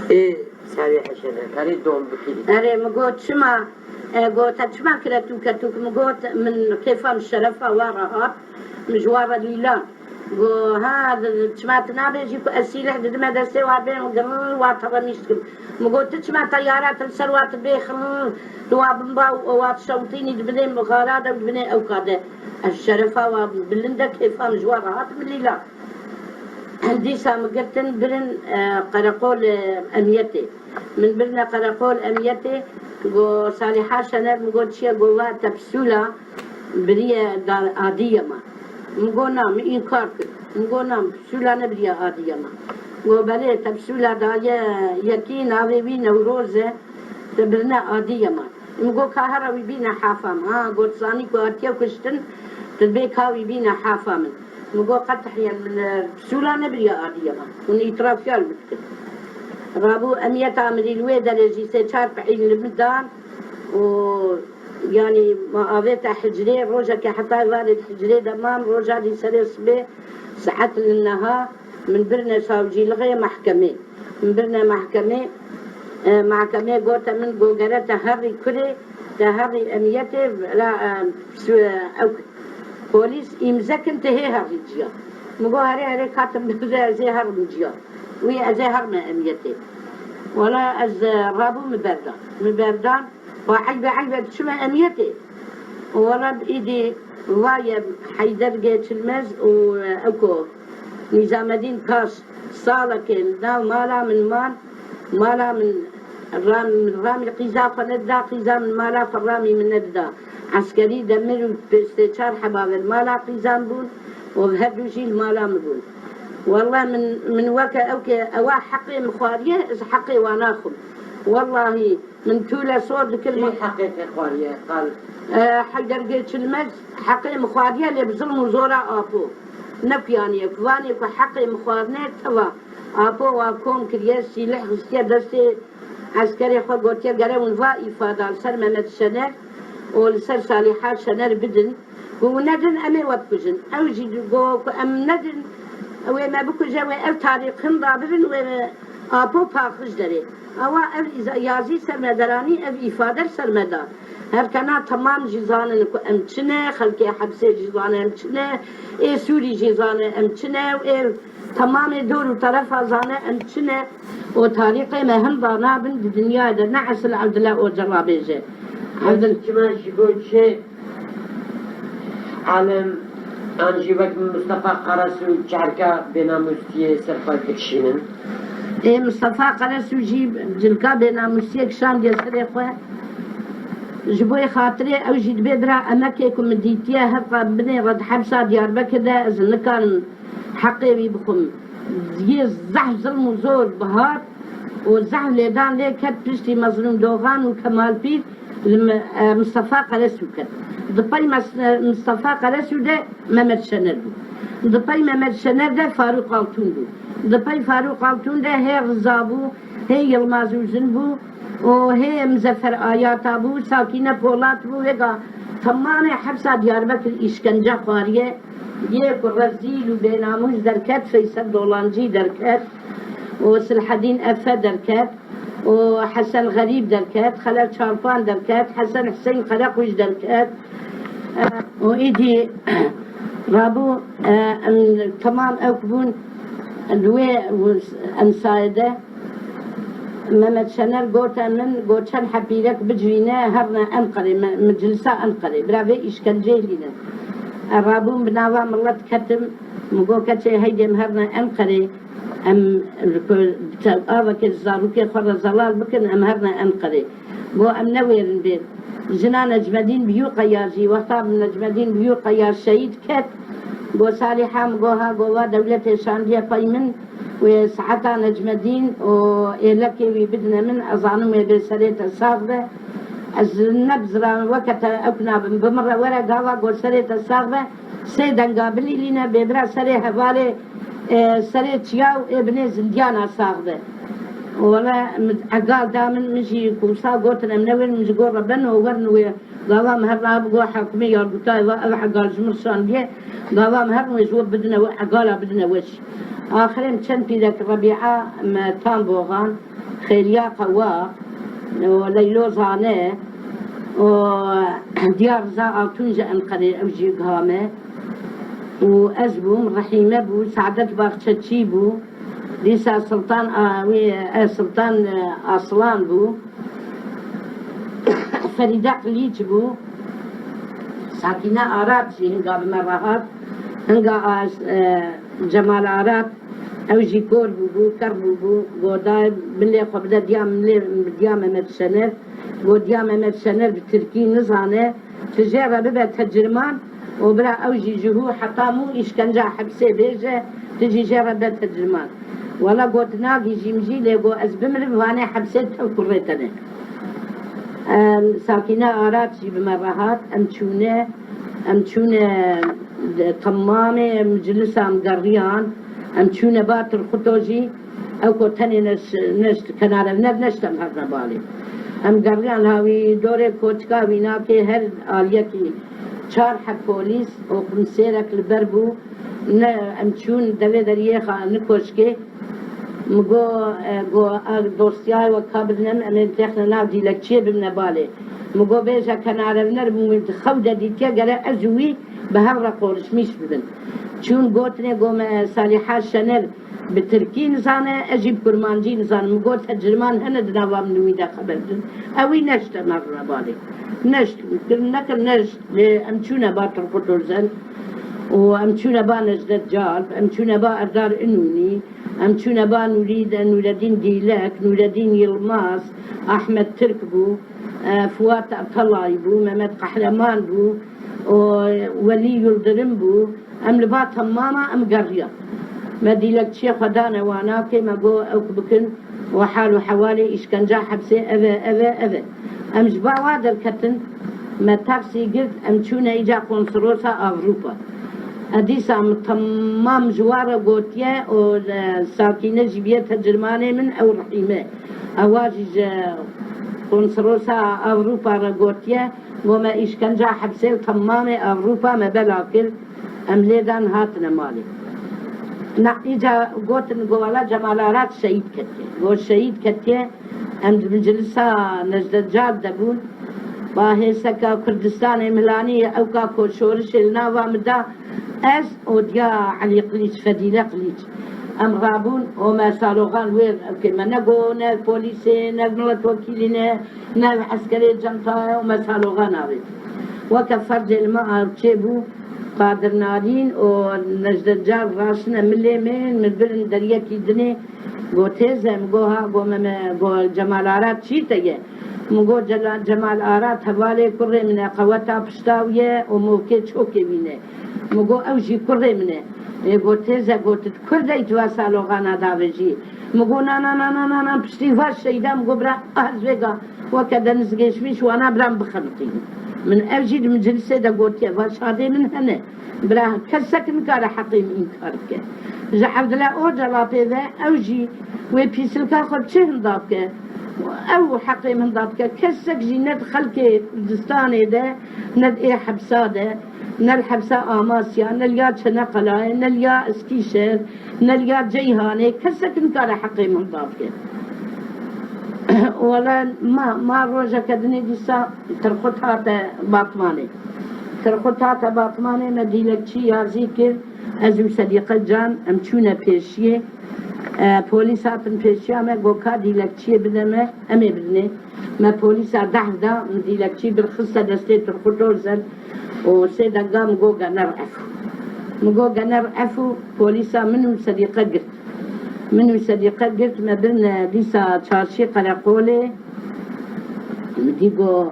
Ê, serê heşere, erê dom bikirî. Erê, min got, çima, e, got, te çima kire tûketûk? Min got, min kêfa min şerefa wa re hat, min ji wa re lîlan. Got, ha, di-, çima tu nabêjî ku ez sîleh didime destê wa, bêm girr wa teremîş dikim? Min got, tu çima teyara tu li ser wa tu bê xirr, tu wa bimba û wa tu şewtînî di binê xara de û di binê ewka de. Ez şerefa wa bilind e, kêfa min ji wa re hat, min lîlan. Dîsa min girtin birin, e, qereqol, e, emniyetê. Min birine qereqol emniyetê, got, Salîha Şener, min got, çi ye? Got, va te pisûla biriye da-, Adiyema. Min got, na, min înkar kir. Min got, na, min pisûla nebiriye Adiyema. Got, belê, te pisûla daye yekî, navê wî Newroz e, te birine Adiyema. Min got, ka here wî bîne hafa min. Ha, got, zanî ku hatiye kuştin, tu dibê ka wî bîne hafa min. Min got, qetihiyen min, e, pisûla nebiriye Adiyema. Hûn îtirafiya li min dikin. Rabû emniyeta amirî li wê derê jî sê çar pihîn li min dan û, yanî, me avête hicrê, rojeke heta êvarê di hicrê de mam, roja dî serê sibê saet li neha min birine savcîlixê mehkemê. Min birine mehkemê, e, mehkemê gote min, got, gere te herî kurê, te herî emniyetê, la, e, su-, ew, polîs îmze kin, tu hê herî ciya. Min got, herê, herê, katim bibire, ez ê herim ciya. Wî ez ê herime emniyetê. Wela ez, e, rabû min berdan. Min berdan, wa eybe, eybe, tu çime emniyetê? Wela îdî vaye Heyder Geçilmez û, e, ew ko Nîzamedîn Taş salekê li nav mala min man, mala min Ram, Ramî qîza xwe nedida, qîza min mala xwe Ramî min nedida. Eskerî demir û pêstê çar heba ve li mala qîzan bûn û her du jî li mala min bûn. Welle min, min weke ew ke ewa heqê min xwariye, ez heqê wan naxwim. Wellahî min tûle sor dikir. Kî heqê te xwariye, qal? E, Heyder Gêçilmez heqê min xwariye, lê bi zilm û zora Apo. Ne ku yanî, ku vanê ku heqê min xwarine, teva Apo wa kom kiriye, sîlih xistiye destê eskerê xwe, gotiye gere hûn va îfada li ser Mehmet Şener û li ser Salîha Şener bidin. Ku hûn nedin, em ê we bikujin. Ew jî got ku em nedin, wê me bikuje, wê ev tarîx hinda bibin, wê me Apo paqij derê. Ewa ev îza-, yazî ser me deranî, ev îfade ser me da. Her kena temam jî zanin ku em çi ne, xelkê hepsê jî zane em çi ne, ê Sûrî jî zane em çi ne û ê Temamê dor û terefa zane em çi ne û tarîxê me hinda nabin di dinyayê de, ne Esil Evdila Ocalan bêje. Evdil- Çima ji bo çi alem an jî wek Mistefa Qarasu çerka bênamûstiyê ser xwe dikişînin? Ê Mistefa Qarasu jî cilka bênamûstiyê kişandiye serê xwe. Ji bo xatirê ew jî dibê bira emekê ku min dîtiye hevqa binê re di hepsa Diyarbekir de, ez nikarim heqê wî bixwim. Yê zehf zilm û zor bihat û zehf lêdan lê ket piştî Mezlûm Doxan û Kemal Pîr li Mi-, e, Mistefa Qeresû ket. Di pey Mes-, Mistefa Qeresû de Mehmet Şener bû. Di pey Mehmet Şener de Farûq Altûn bû. Di pey Farûq Altûn de hê Riza bû, hê Yilmaz Uzun bû û hê Muzeffer Ayata bû, Sakîne Polat bû, wêga temamê hepsa Diyarbekir îşkence xwariye. Yê ku rezîl û bênamûs derket, Feysel Dolancî derket û Silhedîn Efe derket û Hesen Xerîb derket, Xelef Çalpan derket, Hesen Hüseyin Karakuş derket. E, û îdî rabû, e, em, temam ew ku bûn li wê emsayê de. Mehmet Şener gote min, got, çend hepîrek bicivîne, herine Enqerê, me-, meclisa Enqerê. Bira vê îşkenceyê lîne. E, rabûm bi nava milet ketim, min got, keçê heydê em herine Enqerê, em li ku-, te-, aveke zarokê xwe re zelal bikin, em herine Enqerê. Got, em newêrin bê. Jina Necmedîn Biyûqeya jî, wexta Necmedîn Biyûqeya şehîd ket, got, Salîha, min got, ha, got, va dewletê şandiye pey min, wê saeta Necmedîn û êlekê wî bidine min, ez zanim wê bê serê te sax be. Ez ne bi ziran weke te ew nabim, bi min re were gava, got, serê te sax be. Sê denga bilîlîne, bê bira serê hevalê, e, serê çiya û ê binê zindiyana sax be. Wele min egal da min, min jî ku wisa gotin em newêrin, min ji gor re beno werin wê. Gava min her niha bi got hekimê yargûtayê va ev egal ji min şandiye. Gava min her wê ji we bidine we, egala bidine we jî. Axirê min çend pîrek Rebîa me tam boxan, Xêriya Qewa, û Leylo Zane, û Diyar Riza Altun ji Enqerê, ew jî giha me. Û ez bûm, Rehîme bû, Saadet Baxçeçî bû, dîsa Sultan, a, wê, e, Sultan, e, Aslan bû. Ferîde Qilîç bû. Sakîne Arat jî hinga bi me re hat. Hinga a, e, Cemal Arat, ew jî kor bûbû, ker bûbû. Got, da milê xwe bide diya milê, diya Mehmet Şener. Got, diya Mehmet Şener bi tirkî nizane. Tu jê re bibe tecirman û bira ew jî ji hû heta mû îşkenca hepsê bêje, tu jî jê re be tecirman. Wela got, nagihîjîm jî, lê got, ez bimirim, vanê hepsê tev kurê te ne. Em, Sakîne Arat jî bi me re hat, em çûne, em çûne, e, temamê meclisa em geriyan, em çûne ba Turxuto jî, ew ku tenê neş-, neşt, kenarevner neşt em herine balê. Em geriyan ha wî dorê koçika wî nakê her aliyekî çar heb polîs û komiserek li ber bû. Ne, em çûn devê deriyê xwe ni koçkê. Min got, e, got, a, dosyayê we ka bidine min, em ê têxine nav dîlekçiyê bimine balê. Min got, bêje kenarevner bû, min di xew de dîtiye, gere ez û wî bi hev re qonişmîş bibin. Çûn gotinê, got me, Salîha Şener bi tirkî nizane, ez jî bi kurmancî nizanim. Min got, tecirman hene di nava min û wî de xeber bidin. Ewî neşte me rûne balê. Neşt, kir, nekir, neşt. Lê em çûne ba Turgut Özel û em çûne ba Necdet Calp, em çûne ba Erdal Înûnî. Em çûne ba Nûrî de, Nûredîn Dîlek, Nûredîn Yilmaz, Ahmet Tirk bû, e, Fuat Atalayî bû, Mehmet Qehreman bû, û Welî Yildirim bû. Em li ba temama em geriyan. Me dîlekçiyê xwe dane wana kê me got ew ku bikin û hal û hewalê îşkenca hepsê ev e, ev e, ev e. Em ji ba wa derketin, me taksî girt, em çûne îca Konsolosa Avrupa. E, dîsa min temam ji wan re gotiye û, e, Sakîne jî biye tecirmanê min, ew Rehîme. Ewa jî ji Konsolosa Avrupa re gotiye, got me îşkenca hepsê li temamê Avrupa me bela kir, em lê dan hatine malê. Na, îca gotin, got wela Cemal Arat şehîd ketiye. Got şehîd ketiye, em di meclisa Necdet Cal de bûn. Ba hêseka Kurdistanê milanî ewka ku şorişê li nava min da, ez û diya Elî Qilîç, Fedîle Qilîç. Em rabûn û me saloxan wê ewkê me ne got ne polîsê, ne miletwekîlî ne, ne eskerê centayê û me saloxan avêt. Weke ferdê li me arçê bû, Qadir Nadîn û Necdet Cal raştine milê min, min birin deriyekî dinê, got têze, min got ha, got me, me, got Cemal Arat çî te ye? Min got Cela-, Cemal Arat hevalê kurê min e, qeweta pişta wî ye û mokê çokê wî ne. Min got ew jî kurê min e. Ê got têze, got tu kurd e, tu va saloxana davêjî. Min got na, na, na, na, na, na, piştî va şehîda, min got bira ez vêga weke denizgêşvîş wana bira min bixeniqînin. Min ev jî di meclisê de gotiye, va şadê min hene. Bira kesek nikare heqê min înkar bike. Ji Evdila Ocalan pê ve ew jî wê pîsilka xwe çi hinda bike? Ew heqê min hinda bike. Kesek jî ne di xelkê Kurdistanê de, ne di ê hepsa de, ne li hepsa Amasya, ne li ya Çeneqelayê, ne li ya Eskîşehir, ne li ya Ceyhanê, kesek nikare heqê min hinda bike. Wele ma, ma rojeke dinê dîsa Tirxut hate Batmanê. Tirxut hate Batmanê, me dîlekçî yazî kir, ez û Sedîqe Can em çûne pêşiyê. E, polîs hatin pêşiya me, got ka dîlekçiyê bide me, em ê bidinê. Me polîsa deh da, min dîlekçî bir xiste destê Tirxut Ozel û sê denga min got gener efû. Min got gener efû, polîsa min û Sedîqe girt. Min û Sedîqe girt, me birine dîsa çarşî qereqolê. Min dî got,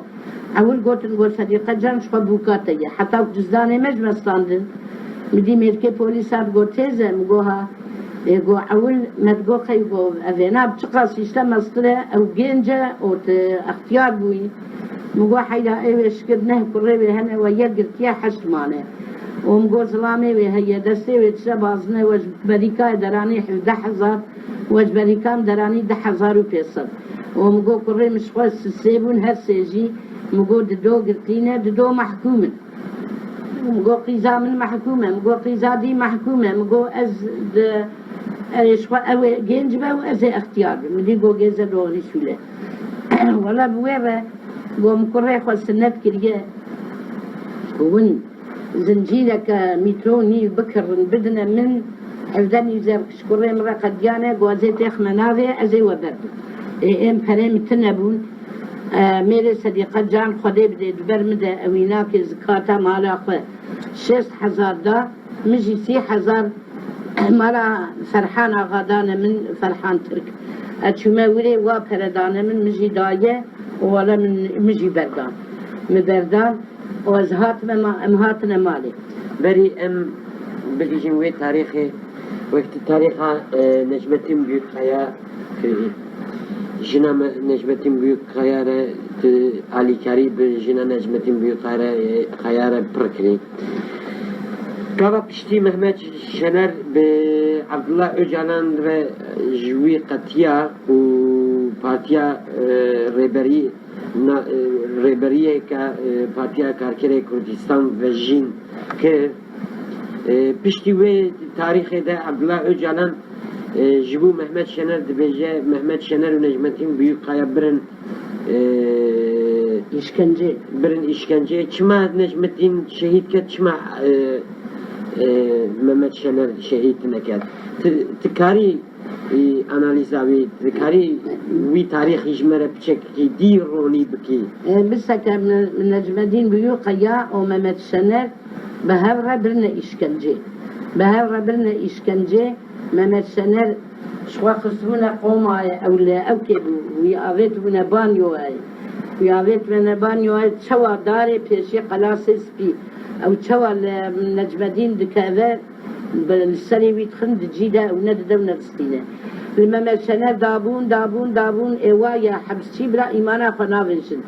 ewil gotin, got Sedîqe Can ji xwe bûka te ye. Heta ku cizdanê me ji me standin. Min dî mêrkê polîsa digot têze, min got ha. Ê got ewil me digot qey got evêna bi çiqas îşte mestir e, ew gênc e û tu extiyar bûyî. Min got heyra ê wê şikir neh kurê wê hene we yek girtiye heşt mane. Û min got zilamê wê heye, destê wê tişe bazine, we ji berîkayê deranî hevdeh hezar, we ji berîkan deranî deh hezar û pênc sed. Û min got kurê min ji xwe sisê bûn, her sê jî min got di do girtî ne, di do mehkûm in. Min got qîza min mehkûm e, min got qîza dî mehkûm e, min got ez di, ez ji xwe ew ê gênc be û ez ê extiyar bim. Min dî got gêze doğrî sûle. Wele bi wê re got min kurê xwe sinet kiriye ku hûn zincîreke mîtronî bikirin, bidine min, hevdeh nîvzer ji kurê min re qediyane, got ez ê têxime navê, ez ê we berdim. Ê, êm perê min tune bûn. E, mêrê Sedîqe Can Xwedê bidê, di ber min de ewînakê zikata mala xwe şêst hezar da, min jî sî hezar mala Ferhan Axa dane min, Ferhan Tirk. E, çûme wirê wa pere dane min, min jî daye û wele min, min jî berdan. Min berdan û ez hatime ma-, em hatine malê. Berî em bigihîjin wê tarîxê, wek tu tarîxa, e, Necmettin Büyükkaya kirî. Jina me Necmettin Büyükkaya re tu alîkarî bi jina Necmettin Büyükkaya re, e, Kaya re pir kirî. Gava piştî Mehmet Şener bi Abdullah Öcalan re ji wî qetiya û partiya, e, rêberî na, e, rêberiyeke, e, Partiya Karkerê Kurdistan vejîn kir. E, piştî wê tarîxê de Abdullah Öcalan, e, ji bo Mehmet Şener dibêje, Mehmet Şener û Necmettin Büyükkaya birin, e, Îşkence. Birin îşkence. Çima Necmettin şehîd ket, çima, e, e, Mehmet Şener şehîd neket? Ti, ti karî Ê, analîza wî, dikarî wî tarîxî ji me re piçekî dî ronî bikî? Ê, biseke min, min Necmedîn Büyükaya û Mehmet Şener bi hev re birine îşkencê. Bi hev re birine îşkencê, Mehmet Şener Ji xwe xistibûne qomaya ew li ewkê bû, wî avêtibûne banyoyê. Wî avêtibûne banyoyê, çawa darê pêşî qelasê spî. Ew çawa li Necmedîn dikeve, bi, li serê wî dixin, dicî de ew nedide û nedistîne. Li Mehmet Şener dabûn, dabûn, dabûn, ê wa ye hepsçî bira îmana xwe navêjin.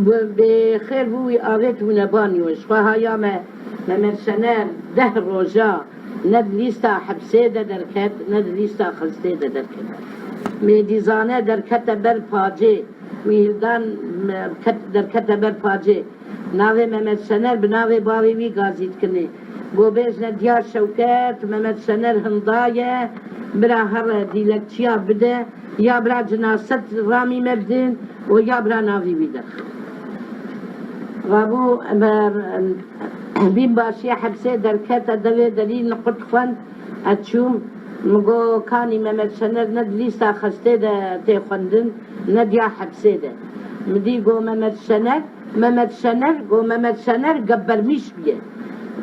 Bi, bê xêr bû wî avêtibûne banyoyê. Ji xwe haya me Mehmet Şener deh roja ne di lîsta hepsê de derket, ne di lîsta xistê de derket. Mêdîzane derkete ber pacê, wî hildan, me, ket-, derkete ber pacê. Navê Mehmet Şener bi navê bavê wî gazî dikinê. Go bêjne Diyar Şewket, Mehmet Şener hinda ye, bira here dîlekçiya bide, ya bira cinaset ramî me bidin û ya bira navî wî derxin. Rabû, em, em, Bînbaşiya hepsê derkete devê derî niqut xwend, ez çûm, min got, kanî Mehmet Şener ne di lîsta xestê de tê xwendin, ne diya hepsê de. Min dî got, Mehmet Şener, Mehmet Şener, got, Mehmet Şener gebermiş bûye.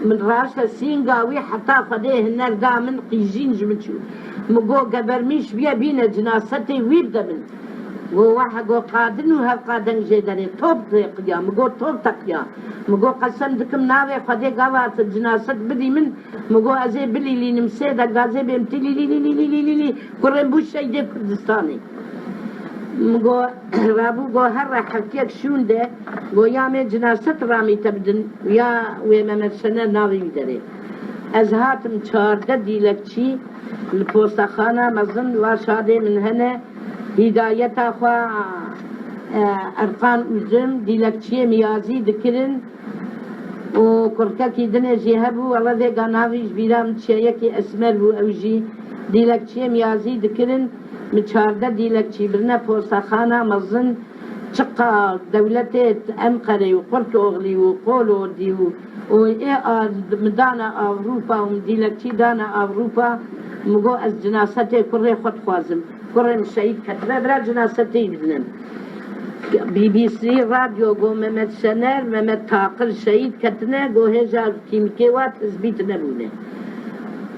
Min raşte sînga wî heta Xwedê hiner da min, qîjîn ji min çû. Min got, gebermiş bûye, bîne cinasetê wî bide min. Go wehe, go qadin û hevqa deng jê derê top teqiya. Min go top teqiya. Min go qesem dikim navê Xwedê gava tu cinaset bidî min. Min go ez ê bilîlînim sê deng gazê bêm tilîlîlîlîlîlîlî. Kurên bû şeydê Kurdistanê. Min go rabû go her re heftiyek şûn de go ya me cinaset ramî te bidin ya wê Mehmet Şener navê wî derê. Ez hatim çardeh dîlekçî li postaxana mezin va şadê min hene. Hîdayeta xwe, e, Erkan Uzun, dîlekçiyê min yazî dikirin û kurkekî dinê jî hebû, wele vêga navî ji bîra min çiye, yekî esmer bû, ew jî dîlekçiyê min yazî dikirin. Min çardeh dîlekçî birine postaxana mezin, çiqa dewletê Enqerê û Qurtoxlî û Qolodî û, û ê a, min dane Ewropa û min dîlekçî dane Ewropa, min got ez cinasetê kurê xwe dixwazim. Kurê min şehîd ketine, bira cinasetê wî bidine min. B B C radyo got Mehmet Şener, Mehmet Taqir şehîd ketine, got hêja kîmikê wa tezbît nebûne.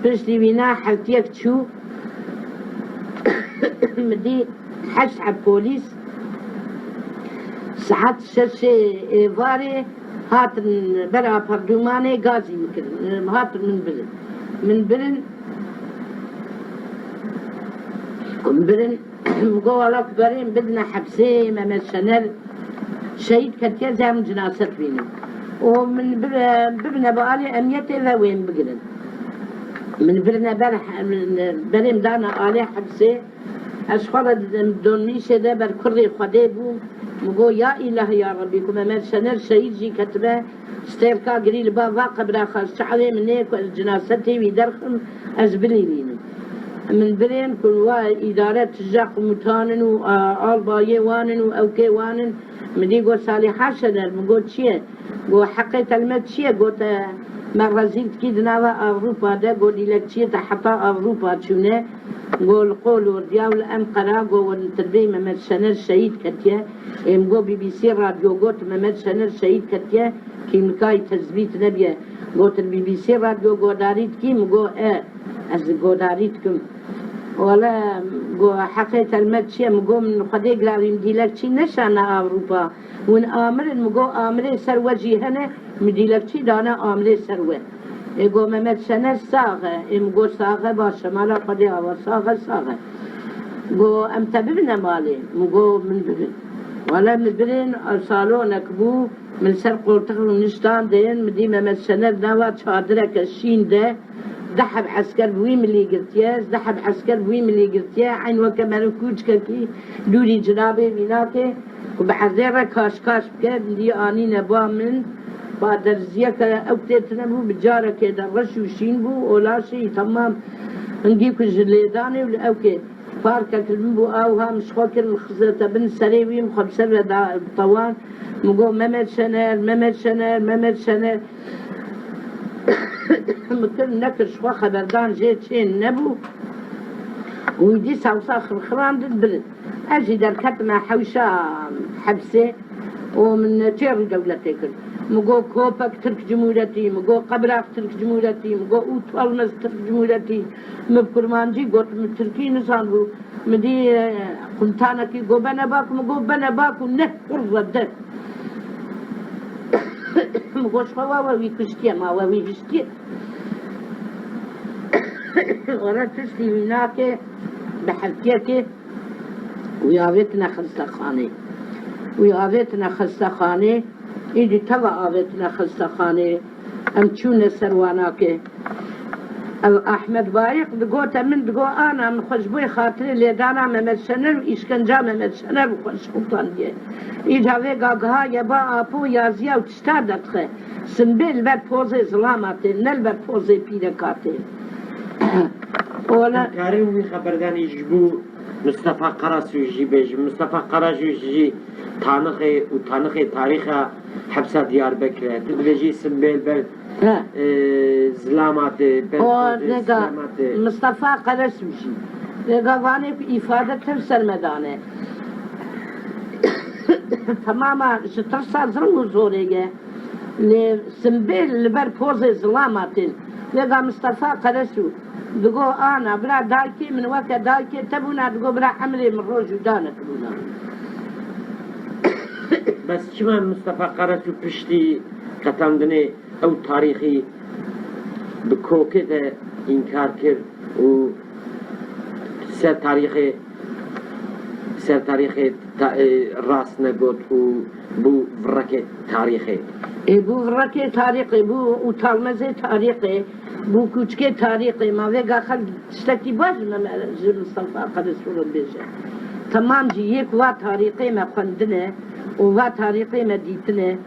Piştî wîna heftiyek çû, min dî heşt heb polîs saet şeşê êvarê hatin ber apartûmanê gazî min kirin. Hatin min birin. Min birin, min birin, min got, wela ku berê min bidine hepsê, Mehmet Şener şehîd ketiye, ez ê min cinaset bînim. Û min bir-, bibine bi alî emniyetê ve wê min bigirin. Min birine ber, min berê min dane alê hepsê. Ez xwe re didim, donmîşê de ber kurê Xwedê bûm. Min got, ya îlah ya Rebbî, ku Mehmet Şener şehîd jî ketibe, stêrka girî li ba va qebra xwe ji çavê min ê ku ez cinasetê wî derxim, ez bilîlînim. Min birên ku wa îdare tija qumutanin û, a, albayê wan in û ewkê wan in, min dî got, Salîha Şener, min got, çi ye? Got, heqê te li me çi ye? Got, te me rezîl dikî di nava Ewropa de, got, dîlekçiyê te heta Ewropa çûne. Got, li Qolordiya û li Enqera, got, werin tirbê Mehmet Şener şehîd ketiye. Ê min got, B B C radyo got, Mehmet Şener şehîd ketiye, kîmikayî tezbît nebiye. Got, li B B C radyo godarî dikî? Min got, e, ez godarî dikim. Wele, got, heqê te li me çi ye? Min got, min Xwedê gilavî, min dîlekçî neşane Ewropa. Hûn amir in, min got, amirê ser we jî hene, min dîlekçî dane amirê ser we. Ê got, Mehmet Şener sax e. Ê min got, sax e, baş e, mala Xwedê ava, sax e, sax e. Got, em te bibine malê? Min got, min bibin. Wele min birên, salonek bû, min li ser qoltix rûniştandin, min dî Mehmet Şener nava çadireke şîn de, deh heb esker bi wî milî girtiye, deh heb esker bi wî milî girtiye, eyn weke meriv kûçkekî dûrî cinabê wî nake. Ku bi erdê re kaş kaş bike, dî anîne ba min, ba derziyeke ew tê tune bû, bi carekê de reş û şîn bû, û laşê wî temam hingî ku ji lêdanê û li ewkê parkek li min bû, aw ha min ji xwe kir, min xizete bin serê wî, min xwe bi ser ve da tewan, min got, Mehmet Şener, Mehmet Şener, Mehmet Şener. Min kir nekir, ji xwe xeberdan jê çê nebû. Wî dîsa wisa xirxirandin birin. Ez jî derketime hewşa hepsê. û min neçê rû dewletê kir. Min got, Kopek Tirk Cumhuriyetî, min got, Qebrak Tirk Cumhuriyetî, min got, Utalmez Tirk Cumhuriyetî. Min bi kurmancî got, min tirkî nizanibû. Min dî, e, qumtanekî got, Bene bak, min got, Bene bak û ne kurre de. Min got, Ji xwe wa we wî kuştiye, ma we wî hiştiye. Ora tiştî wî nake, bi hevkiyekê wî avêtine xestexanê. Wî avêtine xestexanê, îdî teva avêtine xestexanê. Em çûne ser wanakê. Ev Ahmed Bayik digote min, digo, Ana, min xwe ji bo xatirê lêdana Mehmet Şener û îşkenca Mehmet Şener bi xwe şewtandiye. Îca vê gagiha ye ba apo yaziya û tişta derdixe. Simbêl li ber pozê zilama tê, ne li ber pozê pîreka tê. Ola Em karin wî xeberdanî ji bo Mistefa Karasu jî bêjin. Mistefa Karasu jî tanixê û tanixê tarîxa hepsa Diyarbekir e. Tu dibêjî Simbêl ber, He. e, zilama tê, ber O pozê nega zilama tê. Mistefa Karasu jî. Nega vanê ku îfade tev ser me dane. Temama ji tirsa zilm û zorê ye. Lê Simbêl li ber pozê zilama tên. Vêga Mistefa Qeresu digo, Ana, bira dayikê min weke dayikê te bûna, digo, bira emrê min roj û danek bûna. Bes çima Mistefa Qeresu piştî qetandinê ew tarîxî bi kokê de înkar kir û ser tarîxê, ser tarîxê ta-, e, rast negot û bû virekê tarîxê. Ê, bû virekê tarîxê, bû û talmezê tarîxê, bû kûçikê tarîxê. Ma vêga xelk tiştekî baş ji me, me, ji Mistefa Qeresu re bêje. Temam jî yê ku va tarîxê me xwendine û va tarîxê me dîtine,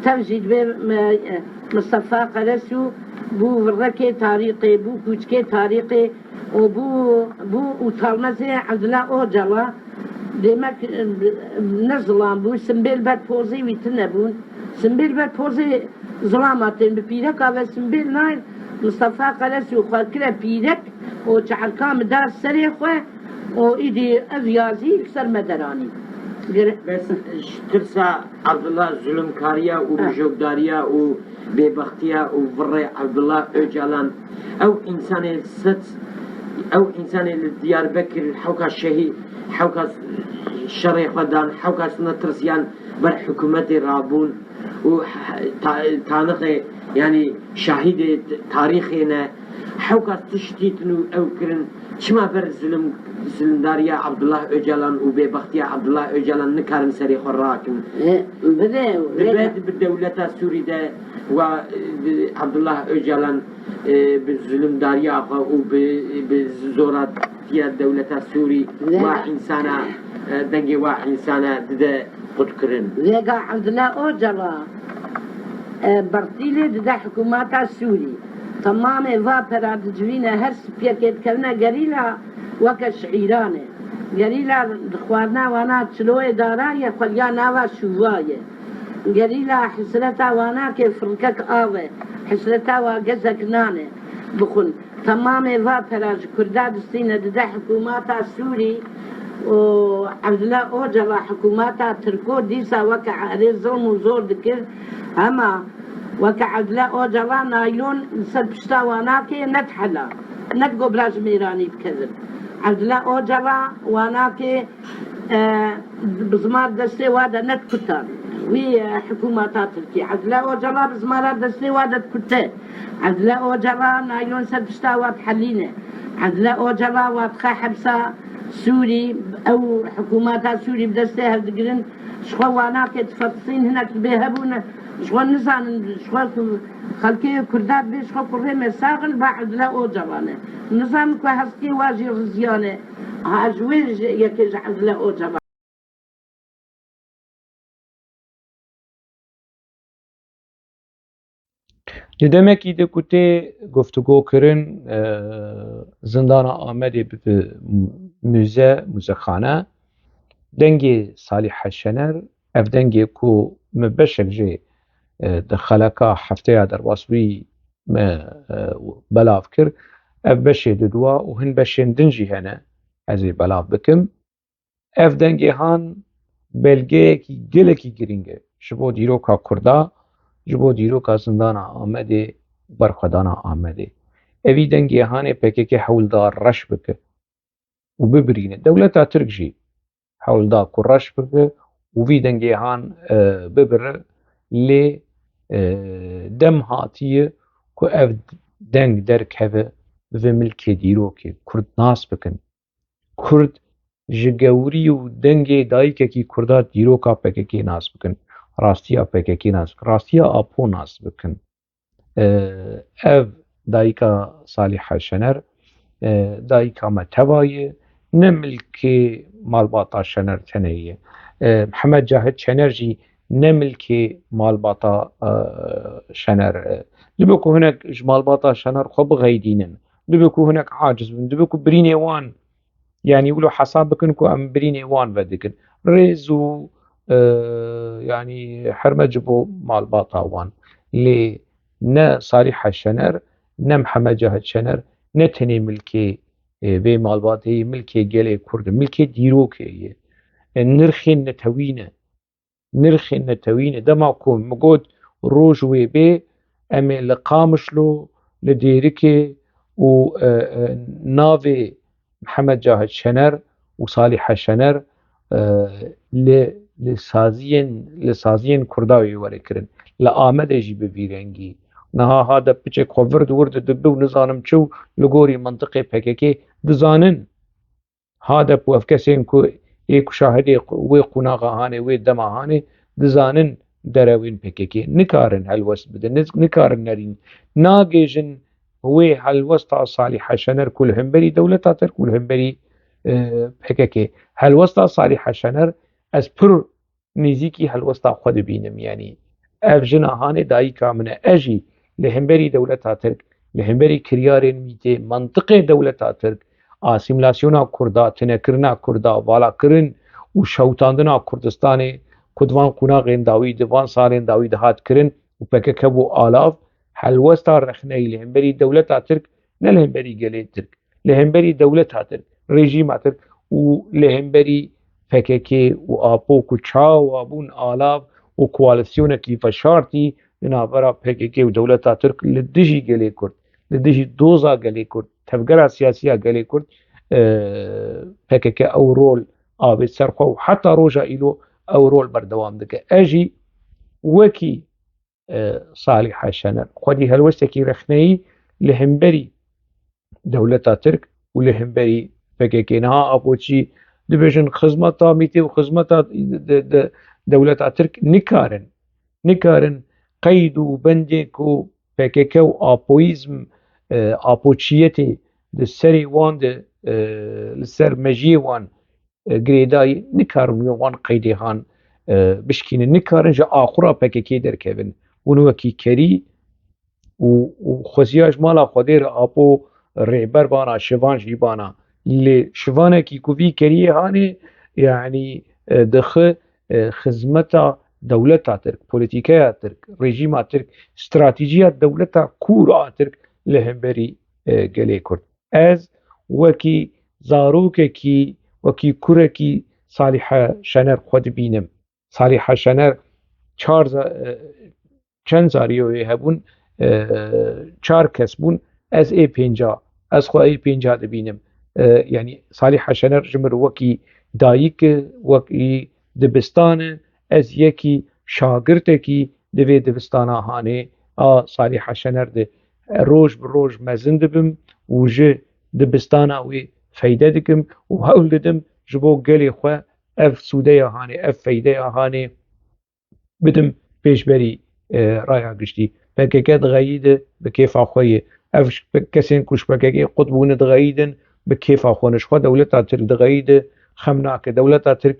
tev jî dibê me, e, Mistefa Qeresu bû virekê tarîxê, bû kûçikê tarîxê, û bû, bû û talmezê Evdila Ocala, demek, ne zilam bû, Simbêl ber pozê wî tune bûn. Simbêl ber pozê zilama tên, bi pîreka ve Simbêl nayên, Mistefa Qeresu xwe kire pîrek û çerka min da serê xwe û îdî ev yazî li ser me deranî. Gere- Bes ji tirsa Evdila zulumkariya û Ha. mijokdariya û bêbextiya û virê Evdila Ocalan. Ew însanê sed, ew însanê li Diyarbekir hewka şehî, hewka şerê xwe dan, hewka netirsiyan ber hikûmetê rabûn û ta-, tanixê, yanî şahîdê t-, tarîxê ne. Hewka tiştî tinu ew kirin. Çima ber zilim, zilimdariya Abdullah Ocalan û bêbextiya Abdullah Ocalan nikarin serê xwe rakin? E, bide, Dibe bide. Bi dewleta Sûrî de wa, e, Abdullah Ocalan, e, bi zilimdariya xwe û bi, bi zoratiya dewleta Sûrî Bide. Wa însana, e, dengê wa însana dide qutkirin. Vêga Evdila Ocala, e, bertîlê dide hikûmeta Sûrî. Temamê va pera dicivîne, her spiyekê dikevine gerîla weke şiîran e. Gerîla di xwarina wana çiloyê dara ye, xweliya nava şûva ye. Gerîla hesreta wana ke firkek av e, hesreta wa gezek nan e. Bixwin. Temamê va pera ji Kurda distîne dide hikûmata Sûrî û Evdila Ocala hikûmata Tirko dîsa weke erê zilm û zor dikir. Hema weke Evdila Ocala naylon li ser pişta wanakê nedihela. Nedigo bira ji mêranî bikevin. Evdila Ocala wanakê e, bizmar destê wa de nedikutan. Wî, e, hikûmeta Tirkî. Evdila Ocala bizmara destê wa de dikute. Evdila Ocala naylon ser pişta wa dihelîne. Evdila Ocala wa dixe hepsa Sûrî. Ew hikûmeta Sûrî bi destê hev digirin. Ji xwe wanakê difertisîn, hinek dibê hebûne. Ji xwe nizanin, ji xwe ku xelkê Kurda dibê, ji xwe kurê me sax in, ba Evdila Ocala ne. Nizanin ku hestiyê wa jî riziyane. Ha, ji wê jî yekê ji Evdila Ocala. Di demekî de ku tê guftûgo kirin, e, zindana Amedê bi, bi muze, muzexane, dengê Salîhe Şener, ev dengê ku min beşek jê, e, di xeleka hefteya derbas bûyî me, e, belav kir. Ev beşê diduwa û hin beşên din jî hene, ez ê belav bikim. Ev dengê han belgeyekî gelekî girîng e. ji bo dîroka Kurda, ji bo dîroka zindana Amedê û berxwedana Amedê. Evî dengê hanê P K K hewl da reş bike û bibirîne. Dewleta Tirk jî hewl da ku reş bike û vî dengê han, e, bibire. Lê, e, dem hatiye ku ev deng derkeve, bi vê milkê dîrokê Kurd nas bikin. Kurd ji gewrî û dengê dayikekî Kurda dîroka P K K nas bikin. Rastiya P K K nas bikin. Rastiya Apo nas bikin. E, ev dayika Salîha Şener, e, dayika me teva ye, ne milkê malbata Şener tenê ye. E, Mihemed Cahit Şener jî ne milkê malbata, e, Şener e. Dibe ku hinek ji malbata Şener xwe bixeydînin, dibe ku hinek aciz bin, dibe ku birînê wan, yanî wilo hesab bikin ku em birînê wan vedikin. Rêz û, e, yanî herme ji bo malbata wan. Lê ne Salîha Şener, ne Mihemed Cahit Şener, ne tenê milkê, e, vê malbatê ye, milkê gelê Kurd e, milkê dîrokê ye. E, nirxên netewî ne. Nirxên netewî ne. Dema ku min got roj wê bê, em ê li Qamişlo, li Dêrikê û, e, e, navê Mihemed Cahit Şener û Salîha Şener, e, li, li saziyên, li saziyên Kurda wê were kirin. Li Amedê jî bi vî rengî. Niha HADEP piçek xwe vir di wir de dibe û nizanim çi û li gorî mintiqê P K K dizanin. HADEP û ev kesên ku ê ku şahidê wê qonaxa hanê, wê dema hanê, dizanin derewên P K K. Nikarin helwest bidin, nik-, nikarin nerîn. Nagêjin wê helwesta Salîha Şener ku li hemberî dewleta Tirk û li hemberî, e, P K K. Helwesta Salîha Şener ez pir nêzîkî helwesta xwe dibînim. Yanî ev jina hanê dayika min e. Ez jî li hemberî dewleta Tirk, li hemberî kiryarên mîtê, mantiqê dewleta Tirk, asîmîlasyona Kurda, tinekirina Kurda, valakirin û şewitandina Kurdistanê ku di van qonaxên dawî de, van salên dawî de hat kirin û P K K bû alav, helwesta rexneyî li hemberî dewleta Tirk, ne li hemberî gelê Tirk, li hemberî dewleta Tirk, rejîma Tirk û li hemberî P K K û Apo ku çawa bûn alav û koalîsyonekî veşartî di navbera P K K û dewleta Tirk li dijî gelê Kurd, li dijî doza gelê Kurd, tevgera siyasî ya gelê Kurd, e, P K K ew rol avêt ser xwe û heta roja îro ew rol berdewam dike. Ez jî wekî e, Salîha Şener. Xwedî helwestekî rexneyî li hemberî dewleta Tirk û li hemberî P K K. Niha Apoçî dibêjin xizmeta mîtê û xizmeta de, de, dewleta Tirk nikarin. Nikarin qeyd û bendê ku P K K û apoyîzm, e, apoçiyetê di serê wan de, e, li ser mejiyê wan e, girêdayî, nikarin wî wan qeydê han, e, bişkînin, nikarin ji axura P K K derkevin. Hûn wekî kerî û, û xweziya ji mala Xwedê re Apo rêber bana, şivan jî bana. Lê şivanekî ku vî keriyê hanê, yanî, e, dixe, e, xizmeta dewleta Tirk, polîtîkeya Tirk, rejîma Tirk, stratîjiya dewleta kûr a Tirk li hemberî, e, gelê Kurd. Ez wekî zarokekî, wekî kurekî Salîhe Şener xwe dibînim. Salîhe Şener çar za-, e, çend zariyê wê hebûn, e, çar kes bûn. Ez ê pênca, ez xwe ê pênca dibînim. E, yanî Salîhe Şener ji min wekî dayik e, wekî dibistan e. Ez yekî şagirtekî di vê dibistana hanê a Salîhe Şener de roj bi roj mezin dibim û ji dibistana wê feyde dikim û hewl didim ji bo gelê xwe ev sûdeya hanê, ev feydeya hanê bidim pêşberî, e, raya giştî. P K K dixeyî de bi kêfa xwe ye. Ev ş-, kesên ku ji P K K qut bûne dixeyîdin bi kêfa xwe ne. Ji xwe dewleta Tirk dixeyî de xem nake. Dewleta Tirk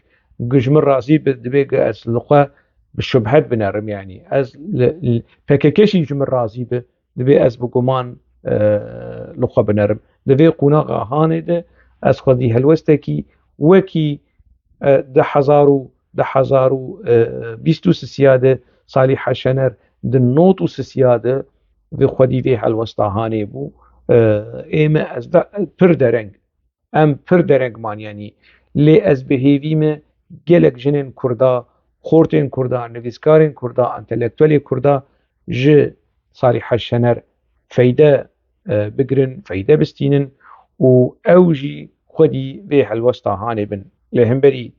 ku ji min razî be, divê ku ez li xwe bi şubhet binerim, yanî ez li, li P K K jî ji min razî be, divê ez bi guman, e, li xwe binerim. Di vê qonaxa hanê de ez xwedî helwestekî wekî, e, di hezar û, di hezar û bîst û sisiya de Salîhe Şener di not û sisiya de vê xwedî vê helwesta hanê bû. E, ê me ez de pir dereng, em pir dereng man, yanî lê ez bi hêvî me gelek jinên Kurda xortên Kurda, nivîskarên Kurda, entelektuelê Kurda ji Salîha Şener feyde e, bigirin, feyde bistînin û ew jî xwedî vê helwesta hanê bin. Li hemberî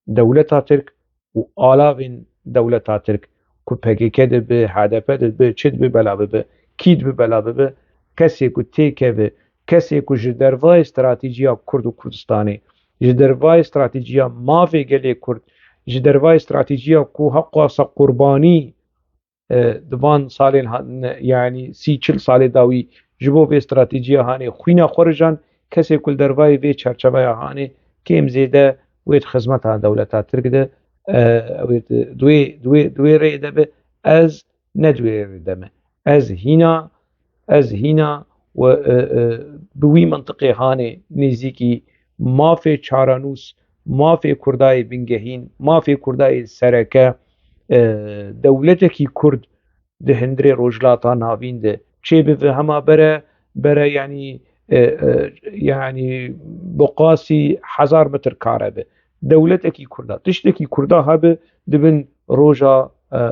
dewleta Tirk û alavên dewleta Tirk ku P K K dibe, H D P dibe, çi dibe bela bibe, kî dibe bela bibe, kesê ku têkeve, kesê ku ji dervayê stratejiya Kurd û Kurdistanê, ji dervayê stratejiya mafê gelê Kurd, ji dervayê stratejiya ku heqwasa qurbanî e, di van salên ha-, ne, yanî sî çil salê dawî ji bo vê stratejiya hanê xwîna xwe rijan, kesê ku li dervayê vê çerçeveya hanê kêm zêde wê di xizmeta dewleta Tirk de, e, wê di, di wê, di wê, di wê rêyê de be, ez ne di wê rêyê de me. Ez hîna, ez hîna we, e, e, bi wî mintiqê hanê nêzîkî mafê çarenûs, mafê Kurdayê bingehîn, mafê Kurdayê sereke, e, dewletekî Kurd di hundirê Rojhilata Navîn de çêbibe, hema bere, bere, yanî, e, e, yanî bi qasî hezar metr kare be. Dewletekî Kurda, tiştekî Kurda hebe, dibin roja, e, e,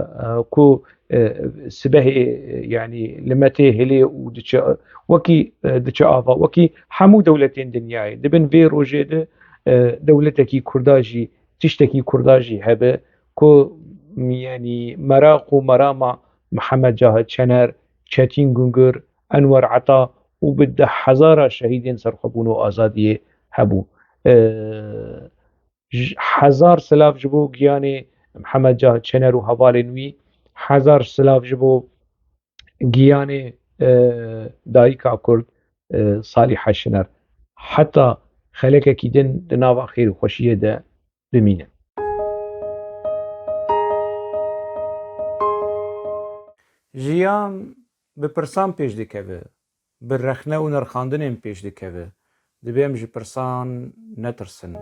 ku, e, sibehê, e, yanî li me tê hilê û diçe, wekî, e, diçe ava, wekî hemû dewletên dinyayê. Dibin vê rojê de, e, dewletekî Kurda jî, tiştekî Kurda jî hebe, ku, yanî meraq û merama Mihemed Cahit Şener, Çetîn Gungir, Enwer Ata û bi deh hezara şehîdên serxwebûn û azadiyê hebû. E, ji-, hezar silav ji bo giyanê Mihemed Cahit Şener û hevalên wî, hezar silav ji bo giyanê, e, dayika Kurd, e, Salîha Şener. Heta xelekekî din di nava xêr û xweşiyê de bimînin. Jiyan bi pirsan pêş dikeve, bi rexne û nirxandinên pêş dikeve. Divê em ji pirsan netirsin.